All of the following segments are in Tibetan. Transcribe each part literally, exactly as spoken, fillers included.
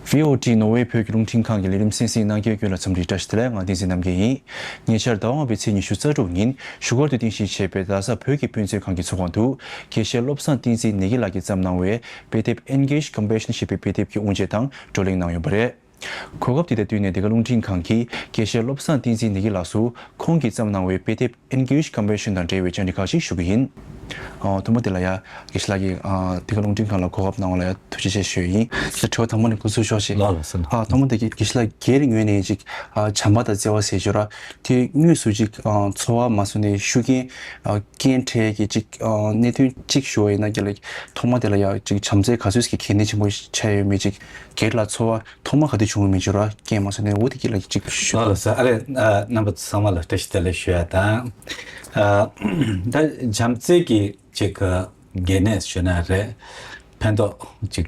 བྷི་ཨོ་ཊི་ནོར་ཝེ་བོད་ཀྱི་རླུང་འཕྲིན་ཁང་གི་ལས་རིམ་གསན་གཟིགས་གནང་མཁན་ཁྱེད་ལ་འཚམས་འདྲི་བཀྲ་ཤིས་བདེ་ལེགས། ང་བསྟན་འཛིན་རྣམ་རྒྱལ་ཡིན། ཉེ་ཆར་ཟླ་བ་ལྔ་པའི་ཚེས་ཉི་ཤུ་རྩ་དྲུག་ཉིན་བཞུགས་སྒར་དུ་རྟེན་གཞི་བྱས་པའི་རྡ་ས་བོད་ཀྱི་སྤུན་མཆེད་ཁང་གི་ཚོགས་ཁང་དུ། དགེ་བཤེས་བློ་བཟང་བསྟན་འཛིན་ནེ་གི་ལགས་ཀྱིས་བརྩམས་གནང་བའི་དཔེ་དེབ་Engage Compassion ཞེས་པའི་དཔེ་དེབ་ཀྱི་དབུ་འབྱེད་དང་བགྲོ་གླེང་གནང་ཡོད་པ་རེད། གོ་སྐབས་དེ་དང་བསྟུན་ནས་འདི་ག་རླུང་འཕྲིན་ཁང་གིས་དགེ་བཤེས་བློ་བཟང་བསྟན་འཛིན་ནེ་གི་ལགས་སུ་ཁོང་གིས་བརྩམས་གནང་བའི་དཔེ་དེབ་Engage Compassion དང་འབྲེལ་བའི་བཅར་འདྲི་ཁག་ཅིག་ཞུ་གི་ཡིན། ཨ། ཐོག་མ་དེ་ལ་ཡ། དགེ་བཤེས་ལགས་ཀྱིས། ཨ། འདི་ག་རླུང་འཕྲིན་ཁང་ལ་གོ་སྐབས་གནང་བ་ལ་ཡ་ཐུགས་རྗེ་ཆེ་ཞུ་ཡི་ཡིན། དྲི་བ་དང་པོ་ནས་འགོ་ཚུགས་ཆོག་ཅིག་ལགས་ལགས་སོ། ཨ། ཐོག་མ་དེ་གི་དགེ་བཤེས་ལགས་སྒེར་ངོས་ནས་ཅིག་ཨ། བྱམས་པ་དང་བརྩེ་བ་ཟེར་ཞོར་ར། དེ་དངོས་སུ་ཅིག་ཨ། འཚོ་བ་མ་བཟོ་ནས་ཤུགས་རྐྱེན། ཨ། རྐྱེན་འཕྲད་ཀྱི་ཅིག་ཨ། གནད་དོན་ཅིག་ཞུ་བ་ཡིན་ན། རྒན་ལགས་ཐོག་མ་དེ་ལ་ཡ་ཅིག་བྱམས་བརྩེ་ག་ཚོད་ཀྱི་གལ་གནད་ཆེན་པོ་ཆགས་ཡོད་མེད་ཅིག་སྒེར་ལ་འཚོ་བ་ཐོག་མ་ག་དུས་བྱུང་ཡོད་མེད་ཅིག་ར་རྐྱེན་མ་བཟོ་ནས། འོ་དེ་གི་ལ་ཅིག་ཞུ། ལགས་ལགས་སོ། ཨ་རེ། ཨ། རྣམ་པ་ཚང་མ་ལ་བཀྲ་ཤིས་བདེ་ལེགས་ཞུ་ཡ་དང་། ཨ། ད་བྱམས་བརྩེ་གི་ཅིག་གི་གལ་གནད་ཞུ་ན་རེད། ཕན་ཐོགས་ཅིག་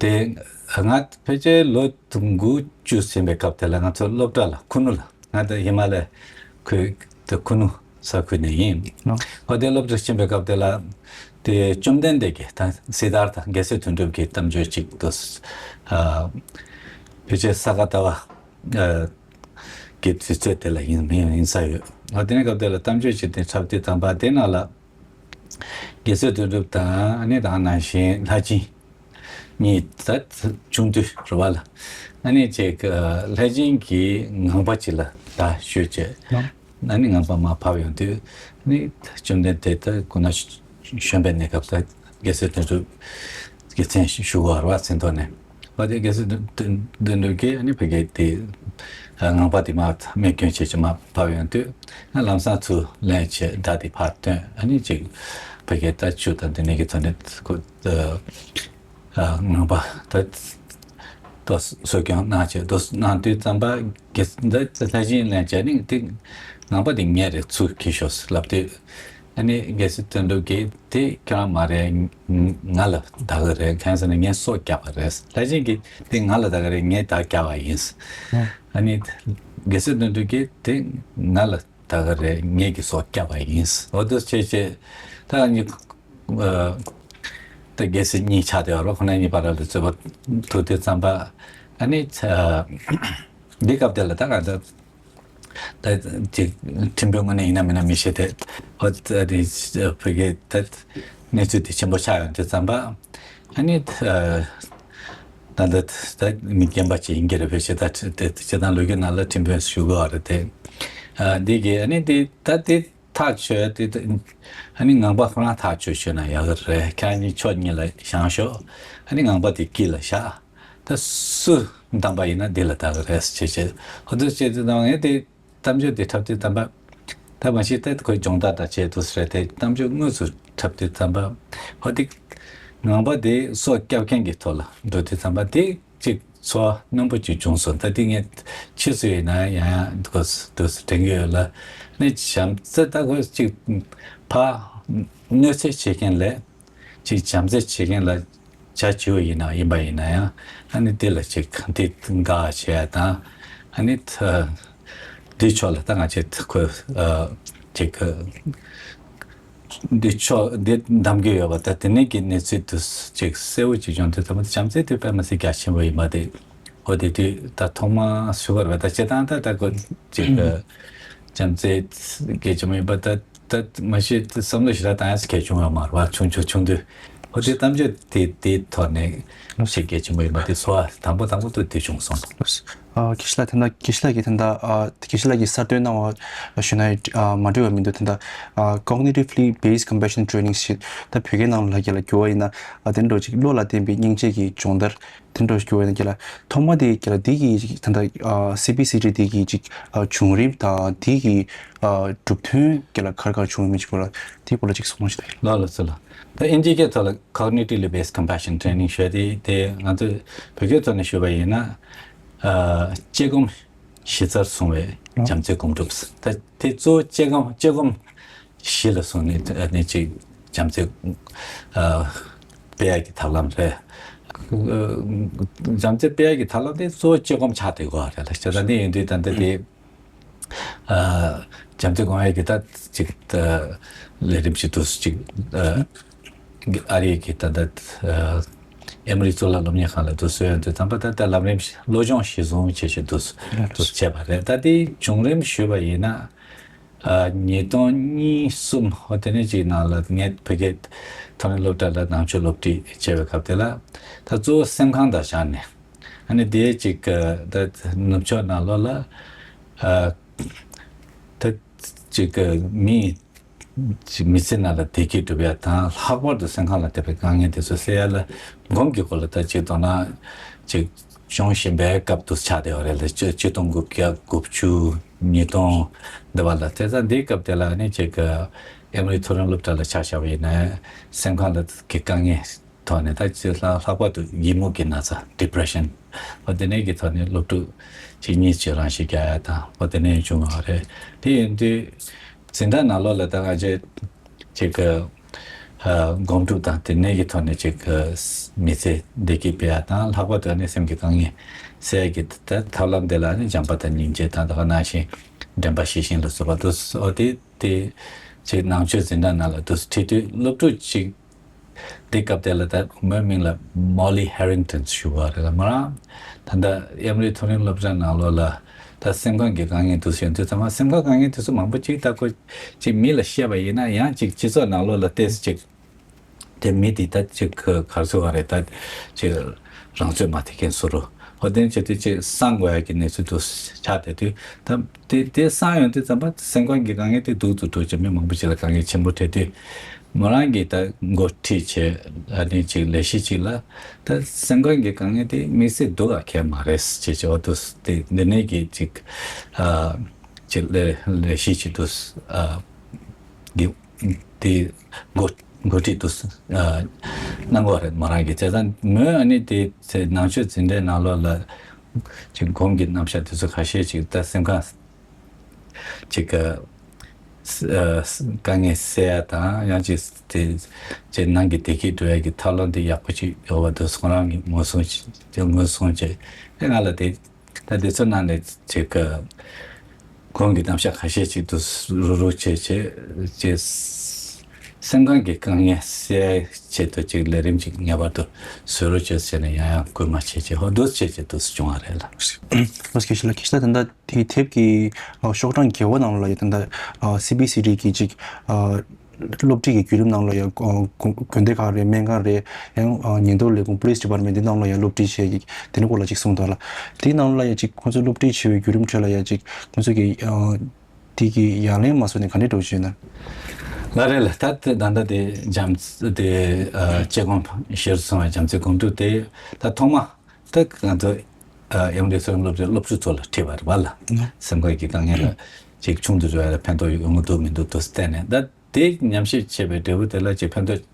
དེ་ང་ཕལ་ཆེར་ལོ་དགུ་བཅུ་ཟིན་པའི་སྐབས་དེ་ལ་ང་ཚོ་སློབ་གྲྭ་ལ། ཁུ་ནུ་ལ། ང་དེ་ཧི་མ་ལ་ཡའི་ཁུལ་དུ་ཁུ་ནུ་ས་ཁུལ་ནས་ཡིན། ཨོ། ཨོ་དེ་སློབ་གྲྭ་ཕྱིན་པའི་སྐབས་དེ་ལ་དེ་བཅོམ་ལྡན་འདས་ཀྱི་ད་སིད་དྷར་ཐ་རྒྱལ་སྲས་དོན་གྲུབ་ཀྱི་གཏམ་བརྗོད་ཅིག་ཏུ། ཨ། ཕལ་ཆེར་ས་ག་ཟླ་བ། ཨ། གི་དུས་ཚོད་དེ་ལ་ཡིན་མིན་ཡིན་ས་ཡོད། ཨ། དེ་ནས་སྐབས་དེ་ལ་གཏམ་བརྗོད་ཅིག་དེ་འཁྲབ་དུས་ཙམ་པ་དེ་ནང་ལ། རྒྱལ་སྲས་དོན་གྲུབ་དང་། ཨ་ནི་དེ་ནང་བཞིན་ལྷས་སྦྱིན་གཉིས་ད་ཆུང་དུས་རེད་པ་ལ། ཨ་ནི་ཅིག་ཨ། ལྷས་སྦྱིན་གྱིས་ངང་པ་ཅིག་ལ་ད་ཞུས་བྱས། ཨ་ནི་ངང་པ་མར་བབས་ཡོང་དུས། ཨ་ནི་བཅོམ་ལྡན་འདས་ད་གུ་ན་གཞོན་པའི་གནས་སྐབས་ད་རྒྱལ་སྲས་དོན་གྲུབ་ཀྱི་མཚན་ཞུ་དགོས་པ་རེད་པ། མཚན་ཐོག་ནས། ཨོ་དེ་རྒྱལ་སྲས་དོན་དོན་དོན་གྲུབ་ཀྱིས་ཨ་ནི་ཕ་གི་དེ་ངང་པ་དེ་མར་རྨས་སྐྱོན་བྱས་བྱས་མར་བབས་ཡོང་དུས། ཨ། ལམ་སང་ཚུར་ལེན་བྱས་མདའ་དེ་ཕར་བཏོན། ཨ་ནི་ཅིག་ཕ་གི་ད་ཆུ་དང་དེ་ནས་ཀྱི་ཐོག་ནས་ཁོ། ཨ། ངང་པ་ད་ཏོག་གསོ་སྐྱོང་གནང་བྱས་ཏོག་གནང་དུས་ཙམ་པ། རྒྱལ་ད་ལྷས་སྦྱིན་ལེན་བྱས་ནི་དེ་ངང་པ་དེ་ངའི་རེད། ཚུར་འཁྱེར་ཤོག་ལབ་དུས། ཨ་ནི་རྒྱལ་སྲས་དོན་གྲུབ་ཀྱིས་དེ་ཁྱོད་རང་མ་རེད། ང་ལ་བདག་གི་རེད། གང་ཟེར་ན་ངས་སྲོག་བསྐྱབས་པ་རེད། ལྷས་སྦྱིན་གྱིས་དེ་ང་ལ་བདག་གི་རེད། ངས་བདག་བསྐྱབས་པ་ཡིན། ཨ་ནི་རྒྱལ་སྲས་དོན་གྲུབ་ཀྱིས་དེ་ང་ལ་བདག་གི་རེད། ངས་ཀྱི་སྲོག་བསྐྱབས་པ་ཡིན། འོ་དེ་བྱས་བྱས་ད་ང་གཉིས། ཨ། ད་རྒྱལ་སྲས་གཉིས་ཆགས་བསྡད་པ་རེད། ཁོ་རང་གཉིས་བར་ལ་རྩོད་པ་ཐུག་དུས་ཙམ་པ། ཨ་ནི་ཚ་འདི་སྐབས་དེ་ལ་ད་ང་ཚོ། ད་ཅིག་ཁྲིམས་དཔོན་དངོས་གནས་ཡིན་ན་མིན་ན་མི་ཤེས་ཏེ། ཨོ་ད་དེ་བོད་སྐད་ད་གནས་ཚུལ་དེ་ཆེན་པོ་ཆགས་ཡོང་དུས་ཙམ་པ། ཨ་ནི་ད་ད་ད་མི་རྒན་པ་ཅིག་ཡིན་གྱི་རེད། བོད་སྐད་ད་དེ་སྤྱིར་བཏང་ལོ་རྒྱུས་ནང་ལ་ཁྲིམས་དཔོན་ཞུ་དགོས་པ་རེད་དེ། ཨ། འདི་གི་ཨ་ནི་དེ་ད་དེ་ཐག་ཆོད་དེ། ཨ་ནི་ངང་པ་ཁོ་རང་ཐག་ཆོད་ཆོད་ན་ཡག་གི་རེད། ཁྱེད་གཉིས་ཕྱོགས་གཉིས་ལ་བཞེངས་ཤོག་ཨ་ནི་ངང་པ་དེ་དཀྱིལ་ལ་བཞག་ད་སུ་བདམས་པ་ཡིན་ན་འདི་ལ་བདག་གི་རེད་ཟེར་བྱས། ཧོ་དུ་བྱས་དུས་ད་ངས་དེ་གཏམ་བརྗོད་དེ་འཁྲབ་དུས་ཙམ་པ། ད་མ་གཞི་ད་ཁོའི་སྦྱོང་བརྡར་དང་བྱས་འདུག་ཟེར་དེ་གཏམ་བརྗོད་དངོས་སུ་འཁྲབ་དུས་ཙམ་པ། ཧོ་དེ་ངང་པ་དེ་སྲོག་སྐྱབས་མཁན་གྱི་ཐོག་ལ་འགྲོ་དུས་ཙམ་པ་དེ་གཅིག་ཚོར་བ་རྣོན་པོ་ཅིག་བྱུང་སོང་། ད་དེ་ངས་ཕྱིས་སུ་ཡིན་ན་ཡང་ཡང་འདུག་འདུག་དྲན་གྱི་ཡོད་ལ། ནི་བྱམས་བརྩེ་ད་ཁོ་གཅིག་ཕར་གནོད་འཚེ་བྱེད་མཁན་ལས། ཅིག་བྱམས་བརྩེ་བྱེད་མཁན་ལ་བྱ་བྱིའུ་ཡིན་ན་ཡིན་པ་ཡིན་ན་ཡང་། ཨ་ནི་འདི་ལ་ཅིག་འདི་དགའ་བྱེད་ཡ་དང་། ཨ་ནི་འདི་ཕྱོགས་ལ་ད་ང་ཅིག་ཁོས་ཅིག་འདི་ཕྱོགས་འདི་གདམ་གྱི་ཡོད་པ། ད་དེ་ནས་ཀྱི་གནས་ཚུལ་དུ་ཅིག་གསལ་བོ་ཅིག་བྱུང་དུས་ད་མ་བྱམས་བརྩེ་དེ་དཔེ་མི་སྲིད་རྒྱ་ཆེན་པོ་ཡིན་པ་དེ། ཨོ་དེ་དུས་ད་ཐོག་མ་ཞུ་བར་བ་ད་སྤྱིར་བཏང་ད་ད་ཁོ་ཅིག་བྱམས་བརྩེ་གལ་ཆེན་པོ་ཡིན་པ་ད། ད་མ་གཞི་བསམ་བློ་ཞེ་དྲག་བཏང་ཡས་གལ་བྱུང་བ་མ་རེད་པ། ཆུང་ཆུང་ཆུང་དུས། ཨོ་དེ་གཏམ་བརྗོད་དེ་དེའི་ཐོག་ནས་ཞིག་གལ་ཆེན་པོ་ཡིན་པ་དེ་ཚོར་བ་དང་པོ་དང་པོ་དུ་དེ་བྱུང་སོང་། ཨ། དགེ་བཤེས་ལགས་དེ་འདྲ། དགེ་བཤེས་ལགས་ཀྱིས་དེ་འདྲ། ཨ། དགེ་བཤེས་ལགས་ཀྱིས་གསར་གཏོད་གནང་བ་ཞུ་ན་ཡང་མ་འགྲིག་པ་མི་འདུག་དེ་འདྲ། ཨ། Cognitively Based Compassion Training ཞེས་ད་བོད་སྐད་ནང་ལ་རྒྱ་ལ་བསྒྱུར་བ་ཡིན་ན། ཨ། དེ་འདྲ་ཅིག་བློ་ལ་བརྟེན་པའི་སྙིང་རྗེ་གི་སྦྱོང་བརྡར། དེ་འདྲ་ཞིག་ཡོད་ན་རྒན་ལགས། ཐོག་མ་དེ་རྒན་ལགས་འདི་གི་ད་ལྟ་ཨ་སི་བི་སི་ཊི་འདི་གི་ཅིག་ཨ་བྱུང་རིམ་དང་འདི་གི་ཨ་གྲུབ་དོན་རྒན་ལགས་ག་རེ་ག་རེ་བྱུང་ཡོད་མེད་ཅིག་སྐོར་ལ་དེའི་སྐོར་ལ་ཅིག་གསུང་རོགས་ཞུ་ཡ་ཡིན། ལགས་ལགས་སོ་ལགས། ད་ཨིན་ཇིའི་སྐད་ཐོག་ལ་Cognitively Based Compassion Training ཞུ་ཡ་དེ་དེ་ང་ཚོས་བོད་སྐད་ཐོག་ནས་ཞུས་པ་ཡིན་ན། ཨ་དཔྱད་སྒོམ་གཞི་རྩར་བཟུང་བའི་བྱམས་བརྩེའི་སྒོམ་སྒྲུབ། ད་དེ་གཙོ་བོ་དཔྱད་སྒོམ་དཔྱད་སྒོམ་གཞི་ལ་བཟུང་ནས་ཨ་ནི་ཅིག་བྱམས་བརྩེ་ཨ་སྤེལ་ཡག་གི་ཐབས་ལམ་རེད། ཨ་བྱམས་བརྩེ་སྤེལ་ཡག་གི་ཐབས་ལམ་དེ་གཙོ་བོ་དཔྱད་སྒོམ་ཆགས་བསྡད་ཡོད་རེད་ལ། བྱས་ཙང་འདི་ཡིན་དུས་ད་ལྟ་དེ་ཨ་བྱམས་བརྩེ་སྒོམ་ཡག་གི་ད་ཅིག་ཨ་ལས་རིམ་ཞིག་ཏུ་ཅིག་ཨ་ཨ་རི་གི་ད་ལྟ་ཨ་ ཨེ་མོ་རི་གཙུག་ལག་སློབ་གཉེར་ཁང་ལ་དུ་སོན་ཡོང་དུས་ཙམ་པ། ད་ལྟ་ལམ་རིམ་བློ་སྦྱོང་གཞི་བཟུང་བྱས་བྱས་དུ་དུ་བྱས་པ་རེད། ད་དེའི་བྱུང་རིམ་ཞུས་པ་ཡིན་ན། ཨ། ཉིས་སྟོང་གཉིས་གསུམ། འོ་དེ་ནས་ཅིག་ནང་ལ་ངས་བོད་སྐད་མཐོ་རིམ་སློབ་གྲྭ་ལ་ནང་ཆོས་སློབ་ཁྲིད་བྱས་པའི་སྐབས་དེ་ལ། ད་གཙོ་བོ་སེམས་ཁམས་དང་སྦྱངས་ནས། ཨ་ནི་དེའི་ཅིག་ད་ནུབ་ཕྱོགས་ནང་ལོགས་ལ། ཨ། ད་ཅིག་མི་ཅིག་མི་ཚེ་ནང་ལ་བདེ་སྐྱིད་སྒྲུབ་ཡ་དང་། ལྷག་པར་དུ་སེམས་ཁམས་ལ་ཐེབས་པའི་དཀའ་ངལ་དེ་ཚོ་སེལ་ཡ་ལ་སྒོམ་གྱི་སྐོར་ལ་ད་ཅིག་དོ་སྣང་ཅིག་སྦྱོང་བཞིན་པའི་སྐབས་དུ་ཆགས་བསྡད་པ་རེད་ལ། ཆིག་སྟོང་དགུ་བརྒྱ་དགུ་བཅུ། ཉིས་སྟོང་འདི་བ་ལ། དེ་ཙང་འདིའི་སྐབས་དེ་ལ་ནི་ཅིག་ཨེ་མོ་རི་མཐོ་རིམ་སློབ་གྲྭ་ལ་ཆ་བཞག་པ་ཡིན་ན། སེམས་ཁམས་ལ་གི་དཀའ་ངལ་ཐོག་ནས། ད་ཅིག་ལྷག་ལྷག་པར་དུ་ཡི་མུག་གི་ན་ཚ། ཌི་པི་རེ་ཤན། འོ་དེ་ནས་ཀྱི་ཐོག་ནས་སློབ་ཕྲུག་ཅིག་གཉིས་ཅིག་རང་ཤི་རྒྱག་ཡ་དང་། འོ་དེ་ནས་བྱུང་བ་རེད། དེ་ཡིན་དུས་འཛིན་གྲྭ་ནང་ལོགས་ལ་ད་ང་ཚོས་ཅིག་གི་ཨ་སྒོམ་སྒྲུབ་དང་དེ་ནས་ཀྱི་ཐོག་ནས་ཅིག་གི་མི་ཚེ་བདེ་སྐྱིད་སྤེལ་ཡ་དང་། ལྷག་པར་དུ་ནི་སེམས་ཀྱི་དཀའ་ངལ་སེལ་ཡ་གི་ད་ཐབས་ལམ་དེ་ལ་ནི་བྱམས་པ་དང་སྙིང་རྗེ་དང་། ད་ག་ནང་བཞིན་དྲན་པ་ཤེས་བཞིན་ལ་སོགས་པ་དུ། འོ་དེ་དེ་ཅིག་ནང་ཆོས་འཛིན་གྲྭ་ནང་ལ་དུ་ཁྲིད་དུས། སློབ་ཕྲུག་ཅིག་དེ་སྐབས་དེ་ལ་ད་མོའི་མིང་ལ་མོ་ལི་ཧེ་རིང་ཏོན་ཞུ་བ་རེད་ལ། མོ་རང་ད་ལྟ་ཨེ་མོ་རི་མཐོ་རིམ་སློབ་གྲྭ་ནང་ལོགས་ལ་ད་སེམས་ཁམས་ཀྱི་དཀའ་ངལ་དུ་ཞིག་ཡོང་དུས་ཙམ་པ། སེམས་ཁམས་དཀའ་ངལ་དེ་ཚོ་མང་པོ་ཅིག་ད་ཁོ་ཅིག་མི་ལ་བཤད་པ་ཡིན་ན་ཡང་ཅིག་སྤྱི་ཚོགས་ནང་ལོགས་ལ་ཏོག་ཙམ་ཅིག་དེ་མི་དེ་ད་ཅིག་ག་རེ་ཟེར་བ་རེད། ད་ཅིག་རང་ཚོད་མ་ཐིག་མཁན་བཟོ་འདྲ། འོ་དེ་བྱེད་དུས་ཅིག་གསང་དགོས་ཡ་གི་གནས་ཚུལ་དུ་ཆགས་བསྡད་དུས། ད་དེ་དེ་གསང་ཡོང་དུས་ཙམ་པ་སེམས་ཁམས་ཀྱི་དཀའ་ངལ་དེ་སྡུག་ཏུ་འགྲོ་བྱས། མི་མང་པོ་ཅིག་ལ་དཀའ་ངལ་ཆེན་པོ་འཕྲད་དུས། མོ་རང་གིས་ད་འགོ་ཁྲིད་བྱས། ཨ་ནི་ཅིག་ལས་གཞི་ཅིག་ལ། ད་སེམས་ཁམས་ཀྱི་དཀའ་ངལ་དེ་དམིགས་བསལ་སྡུག་ག་གལ་མ་རེད་ཅེས་བྱས། འོ་དུ་དེ་འདི་ནས་ཀྱི་ཅིག་ཨ་ཅིག་ལས་ལས་གཞི་ཅིག་དུ་ཨ་གི་དེ་འགོ་འགོ་ཁྲིད་དུ་ཨ་གནང་བ་རེད། མོ་རང་གིས། བྱས་ཙང་མོས་ཨ་ནི་དེ་ནང་ཆོས་འཛིན་གྲྭའི་ནང་ལོགས་ལ་ཅིག་སྒོམ་གྱི་རྣམ་གཞག་དེ་ཚོ་ཁ་ཤས་ཅིག་ད་སེམས་ཁམས་ཅིག་གི་ཨ་དཀའ་ངལ་སེལ་ཡ་དང་། ཡང་ཅིག་དེ་ཅིག་ནང་གི་བདེ་སྐྱིད་འགྲོ་ཡ་གི་ཐབས་ལམ་དེ་ཡག་པོ་ཅིག་ཡོད་པ་དེ་ཁོ་རང་གིས་ངོས་བཟུང་ཅིག་ངོས་བཟུང་བྱས། ཨེ་ང་ལ་དེ་ད་དེ་ཚོ་ནང་ནས་ཅིག་གི་སྒོམ་གྱི་རྣམ་གཞག་ཁ་ཤས་ཅིག་དུ་རུ་རུ་བྱས་བྱས་ཅིག་སེམས་ཁམས་ཀྱི་དཀའ་ངལ་སེལ་ཡ་ཆེད་དུ་ཅིག་ལས་རིམ་ཅིག་ངེས་པར་དུ་བཟོ་རོགས་བྱས་ཟེར་ནས་ཡང་ཡང་སྐུལ་མ་བྱས་བྱས། འོ་འདུག་བྱས་བྱས་འདུག་བྱུང་བ་རེད་ལ། ལགས་སོ། དགེ་བཤེས་ལགས། ཁྱེད་ད་ལྟ་དེ་དེབ་ཀྱི་ཨ་ཤོག་གྲངས་བརྒྱད་པ་ནང་ལ་ཡ་ད་ལྟ་ཨ་སི་བི་སི་ཌི་གི་ཅིག་ཨ་སློབ་ཁྲིད་ཀྱི་བརྒྱུད་རིམ་ནང་ལ་ཡ་ཨ་དགོན་དགོན་སྡེ་ཁག་རེད། སྨན་ཁང་རེད། ཡང་ཨ་ཉེན་རྟོག་ལས་ཁུངས་Police Department འདི་ནང་ལ་ཡ་སློབ་ཁྲིད་བྱས་ཀྱི་དེ་ནི་སྐོར་ལ་ཅིག་གསུངས་འདུག་ལ། དེའི་ནང་ལ་ཡ་ཅིག་ཁོང་ཚོས་སློབ་ཁྲིད་བྱས་པའི་བརྒྱུད་རིམ་ཁྲོད་ལ་ཡ་ཅིག་ཁོང་ཚོས་ཀྱི་ཨ་དེ་གི་ཡ་ལན་མ་སོང་ནས་ག་འདྲས་འགྲོ་བཞིན་ན། ལགས་རེད་ལགས། ད་ལྟ་ད་ལྟ་དེ་བྱམས་དེ་ཨ་དཔྱད་སྒོམ་གཞིར་བཟུང་བའི་བྱམས་བརྩེའི་སྒོམ་སྒྲུབ་དེ་ད་ཐོག་མ། ད་ང་ཚོ་ཨ་ཨེ་མོ་རི་མཐོ་རིམ་སློབ་གྲྭའི་སློབ་ཕྲུག་ཚོ་ལ་ཁྲིད་པ་རེད་པ་ལགས། ཨ། སེམས་ཁམས་ཀྱི་དཀའ་ངལ་ལ་ཅིག་ཆུང་དུ་འགྲོ་ཡ་ལ་ཕན་ཐོགས་ཡོང་གི་འདུག་མི་འདུག་དུ་བལྟས་ནས། ད་དེ་ཉམས་ཞིབ་བྱས་པའི་འབྲས་བུ་དེ་ལ་ཅིག་ཕན་ཐོགས་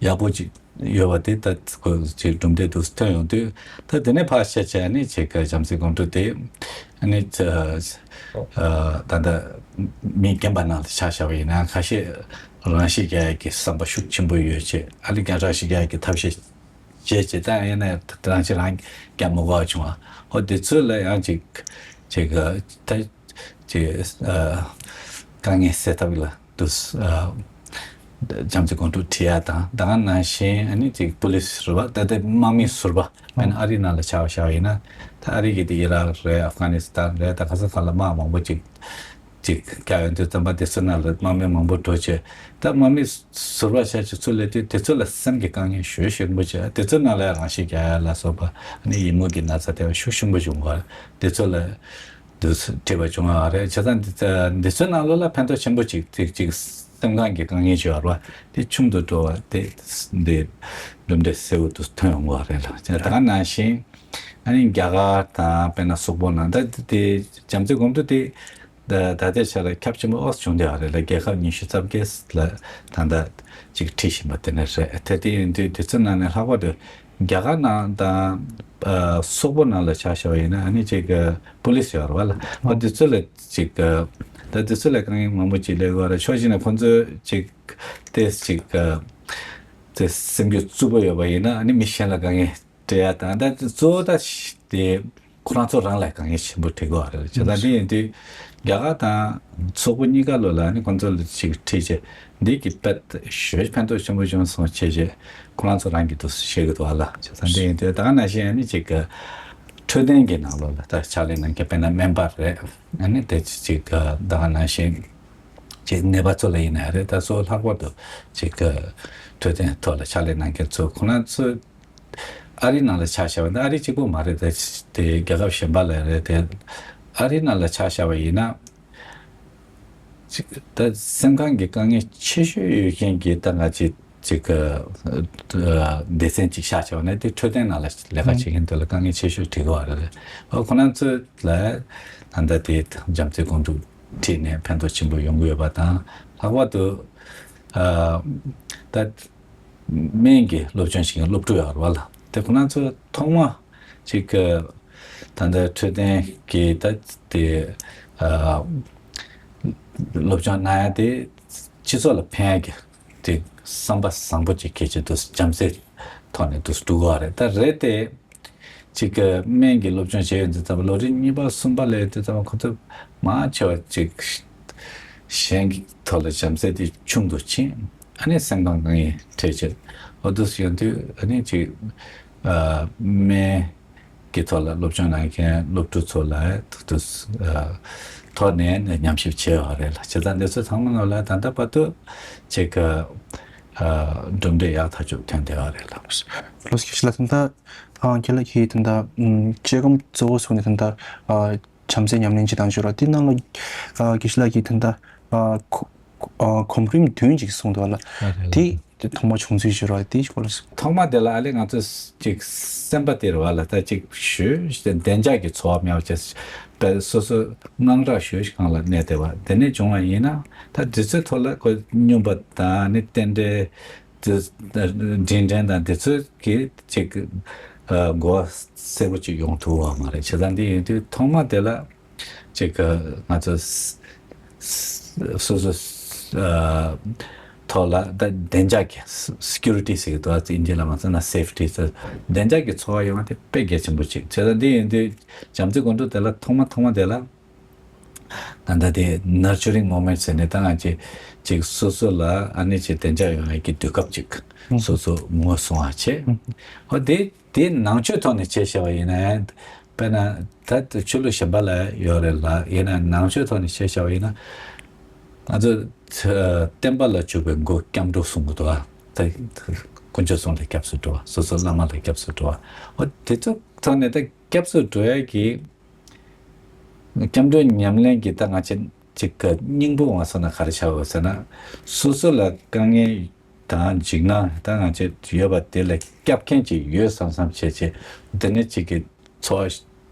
ཡག་པོ་ཅིག་ཡོད་པ་དེ་ད་ཁོ་ཅིག་གྲུབ་འབྲས་དུ་ཐོན་ཡོང་དུས། ད་དེ་ནས་ཕར་བཤད་བྱས་ནས་ཅིག་བྱམས་བརྩེའི་སྒོམ་སྒྲུབ་དེ་ཨ་ནི་ད་ལྟ་མི་རྒན་པ་ནང་ལ་ཆ་བཞག་པ་ཡིན་ན་ཁ་ཤས་རང་ཤི་རྒྱག་ཡ་གི་བསམ་པ་ཤུགས་ཆེན་པོ་ཡོད་ཅེས། ཨ་ནི་རང་ཤི་རྒྱག་ཡ་གི་ཐབས་ཤེས་བྱས་བྱས། ད་ཡིན་ན་རང་ཤི་རང་རྒྱག་མི་དགོས་པ་བྱུང་བ། ཧོ་དེ་ཚོ་ལ་ཡང་ཅིག་ཅིག་ད་ཅིག་དཀའ་ངལ་སེལ་ཐབས་ལ་དུ་བྱམས་བརྩེའི་སྒོམ་སྒྲུབ་ཁྲིད་ཡ་དང་། ད་ག་ནང་བཞིན་ཨ་ནི་ཅིག་པུ་ལིས་ཟུར་པ། ད་ལྟ་དམག་མི་ཟུར་པ་ཨ་ནི་ཨ་རིའི་ནང་ལ་ཆ་བཞག་པ་ཡིན་ན། ད་ཨ་རི་གི་དེ་ཨི་རག་རེད། ཨབ་གྷ་ནི་སི་ཐན་རེད། ད་ག་ས་ག་ལ་དམག་མང་པོ་ཅིག་ཅིག་བཀག་ཡོང་དུས་ཙམ་པ། དེ་ཚོ་ནང་ལ་དམག་མི་མང་པོ་འགྲོ་བྱས། ད་དམག་མི་ཟུར་པ་ཆ་ཅིག་ཚུར་སླེབས་དུས་དེ་ཚོ་ལ་སེམས་ཀྱི་དཀའ་ངལ་ཞེ་པོ་ཆེན་པོ་བྱས། དེ་ཚོ་ནང་ལ་རང་ཤི་རྒྱག་ཡ་ལ་སོགས་པ་ཨ་ནི་ཡི་མུག་གི་ན་ཚ་དེ་བ་ཤུགས་ཆེན་པོ་བྱུང་བ། དེ་ཚོ་ལ་དུ་ཁྲིད་པ་བྱུང་བ་རེད། བྱས་ཙང་འདི་འདི་ཚོའི་ནང་ལོགས་ལ་ཕན་ཐོགས་ཆེན་པོ་ཅིག་ཅིག་ཅིག་སེམས་ཁམས་ཀྱི་དཀའ་ངལ་ཅིག་ཡོད་རེད་པ། དེ་ཆུང་དུ་འགྲོ་བ་དེ་འདི་གྲུབ་འབྲས་གསལ་བོ་དུ་ཐོན་ཡོང་གི་རེད་ལ། ད་ག་ནང་བཞིན་ཨ་ནི་རྒྱ་གར་དང་དཔེར་ན་སོག་པོ་ནང་ད་དེ་བྱམས་བརྩེའི་སྒོམ་སྒྲུབ་དེ་ད་ད་ལྟའི་ཆ་ལ་ཁྱབ་ཆེན་པོ་ཨོ་བྱུང་བསྡད་པ་རེད་ལ། རྒྱལ་ཁབ་ཉི་ཤུ་རྩ་བརྒྱད་ལ་ད་ལྟ་ཅིག་ཁྲིད་བཞིན་པ་དེ་འདྲ་རེད། དེ་དེ་ཡིན་དུས་དེ་ཚོའི་ནང་ནས་ལྷག་པར་དུ་རྒྱ་གར་ནང་དང་ཨ་སོག་པོ་ནང་ལ་ཆ་བཞག་པ་ཡིན་ན་ཨ་ནི་ཅིག་པུ་ལིས་ཡོད་རེད་པ་ལ། ཨོ་དེ་ཚོ་ལ་ཅིག་ད་དེ་ཚོ་ལ་དཀའ་ངལ་མང་པོ་ཅིག་སླེབས་ཡོད་རེད། ཕྱོགས་གཅིག་ནས་ཁོང་ཚོས་ཅིག་ཏོག་ཙམ་ཅིག་དེ་སེམས་རྒྱུད་རྩུབ་པོ་ཡོད་པ་ཡིན་ན་ཨ་ནི་མི་གཞན་ལ་དཀའ་ངལ་སྤྲད་ཡ་དང་། ད་གཙོ་བོ་ད་དེ་ ཁོ་རང་ཚོ་རང་ལ་དཀའ་ངལ་ཆེན་པོ་འཕྲད་ཀྱི་ཡོད་རེད། བྱས་ཙང་འདི་ཡིན་དུས་རྒྱ་གར་དང་སོག་པོ་གཉིས་ཀ་ལོ་ལ་ནི་ཁོང་ཚོ་ལ་ཅིག་ཁྲིད་བྱས་འདི་གི་དཔེ་ཞེ་ཕན་ཐོགས་ཆེན་པོ་བྱུང་སོང་བྱས་བྱས་ཁོ་རང་ཚོ་རང་གི་འདུག་བཤད་ཀྱི་འདུག་ཨ་ལ། བྱས་ཙང་འདི་ཡིན་དུས་ད་ག་ནང་བཞིན་ནི་ཅིག་འཕྲོད་བསྟེན་གྱི་ནང་ལོགས་ལ་ད་ཕྱག་ལས་གནང་མཁན་དཔེར་ན་སྨན་པ་རེད། ཨ་ནི་དེ་ཅིག་ད་ག་ནང་བཞིན་ཅིག་ནད་པ་ཚོ་ལ་ཡིན་ན་རེད། ད་གཙོ་བོ་ལྷག་པར་དུ་ཅིག་འཕྲོད་བསྟེན་ཐོག་ལ་ཕྱག་ལས་གནང་མཁན་ཚོ་ཁོ་རང་ཚོ་ཨ་རིའི་ནང་ལ་ཆ་བཞག་པ་ན་ཨ་རི་གཅིག་པོ་མ་རེད། ད་དེ་རྒྱལ་ཁབ་གཞན་པ་ལ་རེད་དེ། ཨ་རིའི་ནང་ལ་ཆ་བཞག་པ་ཡིན་ན་ཅིག་ད་སེམས་ཁམས་ཀྱི་དཀའ་ངལ་ཆེ་ཤོས་ཡོད་མཁན་གྱི་ད་ང་ཅིག་ཅིག་སྡེ་ཚན་ཅིག་བཞག་བྱས་པ་ན་དེ་འཕྲོད་བསྟེན་ནང་ལ་ལས་ཀ་བྱེད་མཁན་དེ་ལ་དཀའ་ངལ་ཆེ་ཤོས་འཕྲད་ཀྱི་ཡོད་རེད། ཨོ་ཁོ་རང་ཚོ་ལ་ད་ལྟ་དེ་བྱམས་བརྩེ་སྒོམ་སྒྲུབ་ཁྲིད་ནས་ཕན་ཐོགས་ཆེན་པོ་ཡོང་གི་ཡོད་པ་དང་། ལྷག་པར་དུ་ཨ་ད་སྨན་གྱི་སློབ་སྦྱོང་བྱེད་མཁན་སློབ་ཕྲུག་ཡོད་རེད་བ་ལ། དེ་ཁོ་རང་ཚོ་ཐོག་མ་ཅིག་ད་ལྟ་འཕྲོད་བསྟེན་གྱི་ད་དེ་ཨ་སློབ་སྦྱོང་གནང་ཡ་དེ་སྤྱི་ཚོགས་ལ་ཕན་ཡ་གི་དེ་བསམ་པ་བཟང་པོ་ཅིག་གལ་ཆེ་འདུག་བྱམས་བརྩེ་ཐོག་ནས་འདུག་འགྲོ་གི་ཡོད་རེད། ད་རེད་དེ། ཅིག་གི་སྨན་གྱི་སློབ་སྦྱོང་བྱས་ཡོད་དུས་ཙམ་པ་ལོ་རིམ་གཉིས་པ་གསུམ་པ་ལ་ཡོད་དུས་ཙམ་པ་ཁོ་ཚོ་མང་ཆེ་བ་ཅིག་གཞན་གྱི་ཐོག་ལ་བྱམས་བརྩེ་དེ་ཆུང་དུ་ཕྱིན། ཨ་ནི་སེམས་ཁམས་དཀའ་ངལ་འཕྲད་བྱས་འོ་འདུག་སེ་ཡོང་དུས་ཨ་ནི་ཅིག་ཨ་སྨན་གྱི་ཐོག་ལ་སློབ་སྦྱོང་གནང་མཁན་སློབ་ཕྲུག་ཚོ་ལ་ཐུག་ཐུག་ཨ་ཐོག་ནས་ཉམས་ཞིབ་བྱས་ཡོད་རེད་ལ། བྱས་ཙང་འདི་ཚོ་ཚང་མ་ནང་ལ་ད་ལྟ་བར་དུ་ཅིག་གི་ཨ་གྲུབ་འབྲས་ཡག་ཐག་ཆོད་ཐོན་བསྡད་ཡོད་རེད་ལ། ལགས་སོ། དགེ་བཤེས་ལགས། ད་ལྟ་ཨ་རྒན་ལགས་ཀྱིས་ད་ལྟ་ཨམ་དཔྱད་སྒོམ་གཙོ་བོ་བཟུང་ནས་ད་ལྟ་ཨ་བྱམས་བརྩེ་ཉམས་ལེན་བྱེད་སྟངས་ཞུ་རོགས་དེ་ནང་ལ་ཨ་དགེ་བཤེས་ལགས་ཀྱིས་ད་ལྟ་ཨ་གོ་ཨ་གོམ་རིམ་བདུན་ཅིག་གསུངས་འདུག་ལ། ཨ་རེད། དེ་དེ་ཐོག་མ་བྱུང་ཚུལ་ཞུ་རོགས་དེ་ཞུ་རོགས། ཐོག་མ་དེ་ལ་ཨ་ལེ་ང་ཚོ་ཅིག་སེམས་པ་དེ་རེད་བ་ལ། ད་ཅིག་ཞུ་བདེ་འཇགས་ཀྱི་ཚོར་བ་མེད་པ་བྱས་པས་སོ་སོ་དངངས་སྐྲག་ཞུ་གང་ལ་གནས་བསྡད་པ་དེ་ནས་བྱུང་བ་ཡིན་ན། ད་དུས་ཚོད་ཐོག་ལ་ཁོ་སྨྱོན་པ་དང་ནི་རྟེན་འབྲེལ། དེ་དྲིན་དྲན་དང་དེ་ཚོ་གི་ཅིག་ཨ་གོ་བ་གསལ་པོ་ཅིག་ཡོང་ཐུབ་པ་མ་རེད། བྱས་ཙང་འདི་ཡིན་དུས་ཐོག་མ་དེ་ལ་ཅིག་ང་ཚོ་སོ་སོ་ཨ་ཐོག་ལ་ད་བདེ་འཇགས་ཀྱི་སི་ཀུ་རི་ཊི་ཟེར་གི་འདུག་ཨ་ཙི་ཨིན་ཇི་ལ་མ་ཚོ་ན་སེབ་ཊི་ཟེར། བདེ་འཇགས་ཀྱི་ཚོར་བ་ཡོང་བ་དེ་དཔེ་གལ་ཆེན་པོ་ཅིག་བྱས་ཙང་འདི་ཡིན་དུས་བྱམས་བརྩེ་སྒོམ་སྒྲུབ་དེ་ལ་ཐོག་མ་ཐོག་མ་དེ་ལ། ད་ལྟ་དེ་nurturing moment ཟེར་ནས་ད་ང་ཅིག་ཅིག་སོ་སོ་ལ་ཨ་ནི་ཅིག་བདེ་འཇགས་ཡོང་ཡ་གི་དུས་སྐབས་ཅིག་ཨང་སོ་སོ་ངོས་བཟུང་བ་བྱས། ཨང་། ཨོ་དེ་དེ་ནང་ཆོས་ཐོག་ནས་བྱས་བཞག་པ་ཡིན་ན་དཔེར་ན་ད་ཆོས་ལུགས་གཞན་པ་ལ་ཡོད་རེད་ལ། ཡིན་ན་ནང་ཆོས་ཐོག་ནས་བྱས་བཞག་པ་ཡིན་ན་ང་ཚོ་ཨ་བསྟན་པ་ལ་འཇུག་པའི་མགོ་སྐྱབས་འགྲོ་གསུང་གི་འདུག་ཨ། ད་དཀོན་མཆོག་གསུམ་ལ་སྐྱབས་སུ་འགྲོ་བ། སོ་སོ་བླ་མ་ལ་སྐྱབས་སུ་འགྲོ་བ། ཨོ་དེ་ཚོ་ཐོག་ནས་ད་སྐྱབས་སུ་འགྲོ་ཡ་གི་སྐྱབས་འགྲོའི་ཉམས་ལེན་གྱི་ད་ང་ཅིག་ཅིག་གི་སྙིང་པོ་ང་སོ་ན་ག་རེ་ཆགས་ཡོད་ཟེར་ན། སོ་སོ་ལ་དཀའ་ངལ་དང་འཇིགས་སྣང་ད་ང་ཅིག་ཡོད་པ་དེ་ལ་སྐྱབས་མཁན་ཅིག་ཡོད་བསམ་བསམ་བྱས་བྱས་དེ་ནས་ཅིག་གི་ཚོར་བ་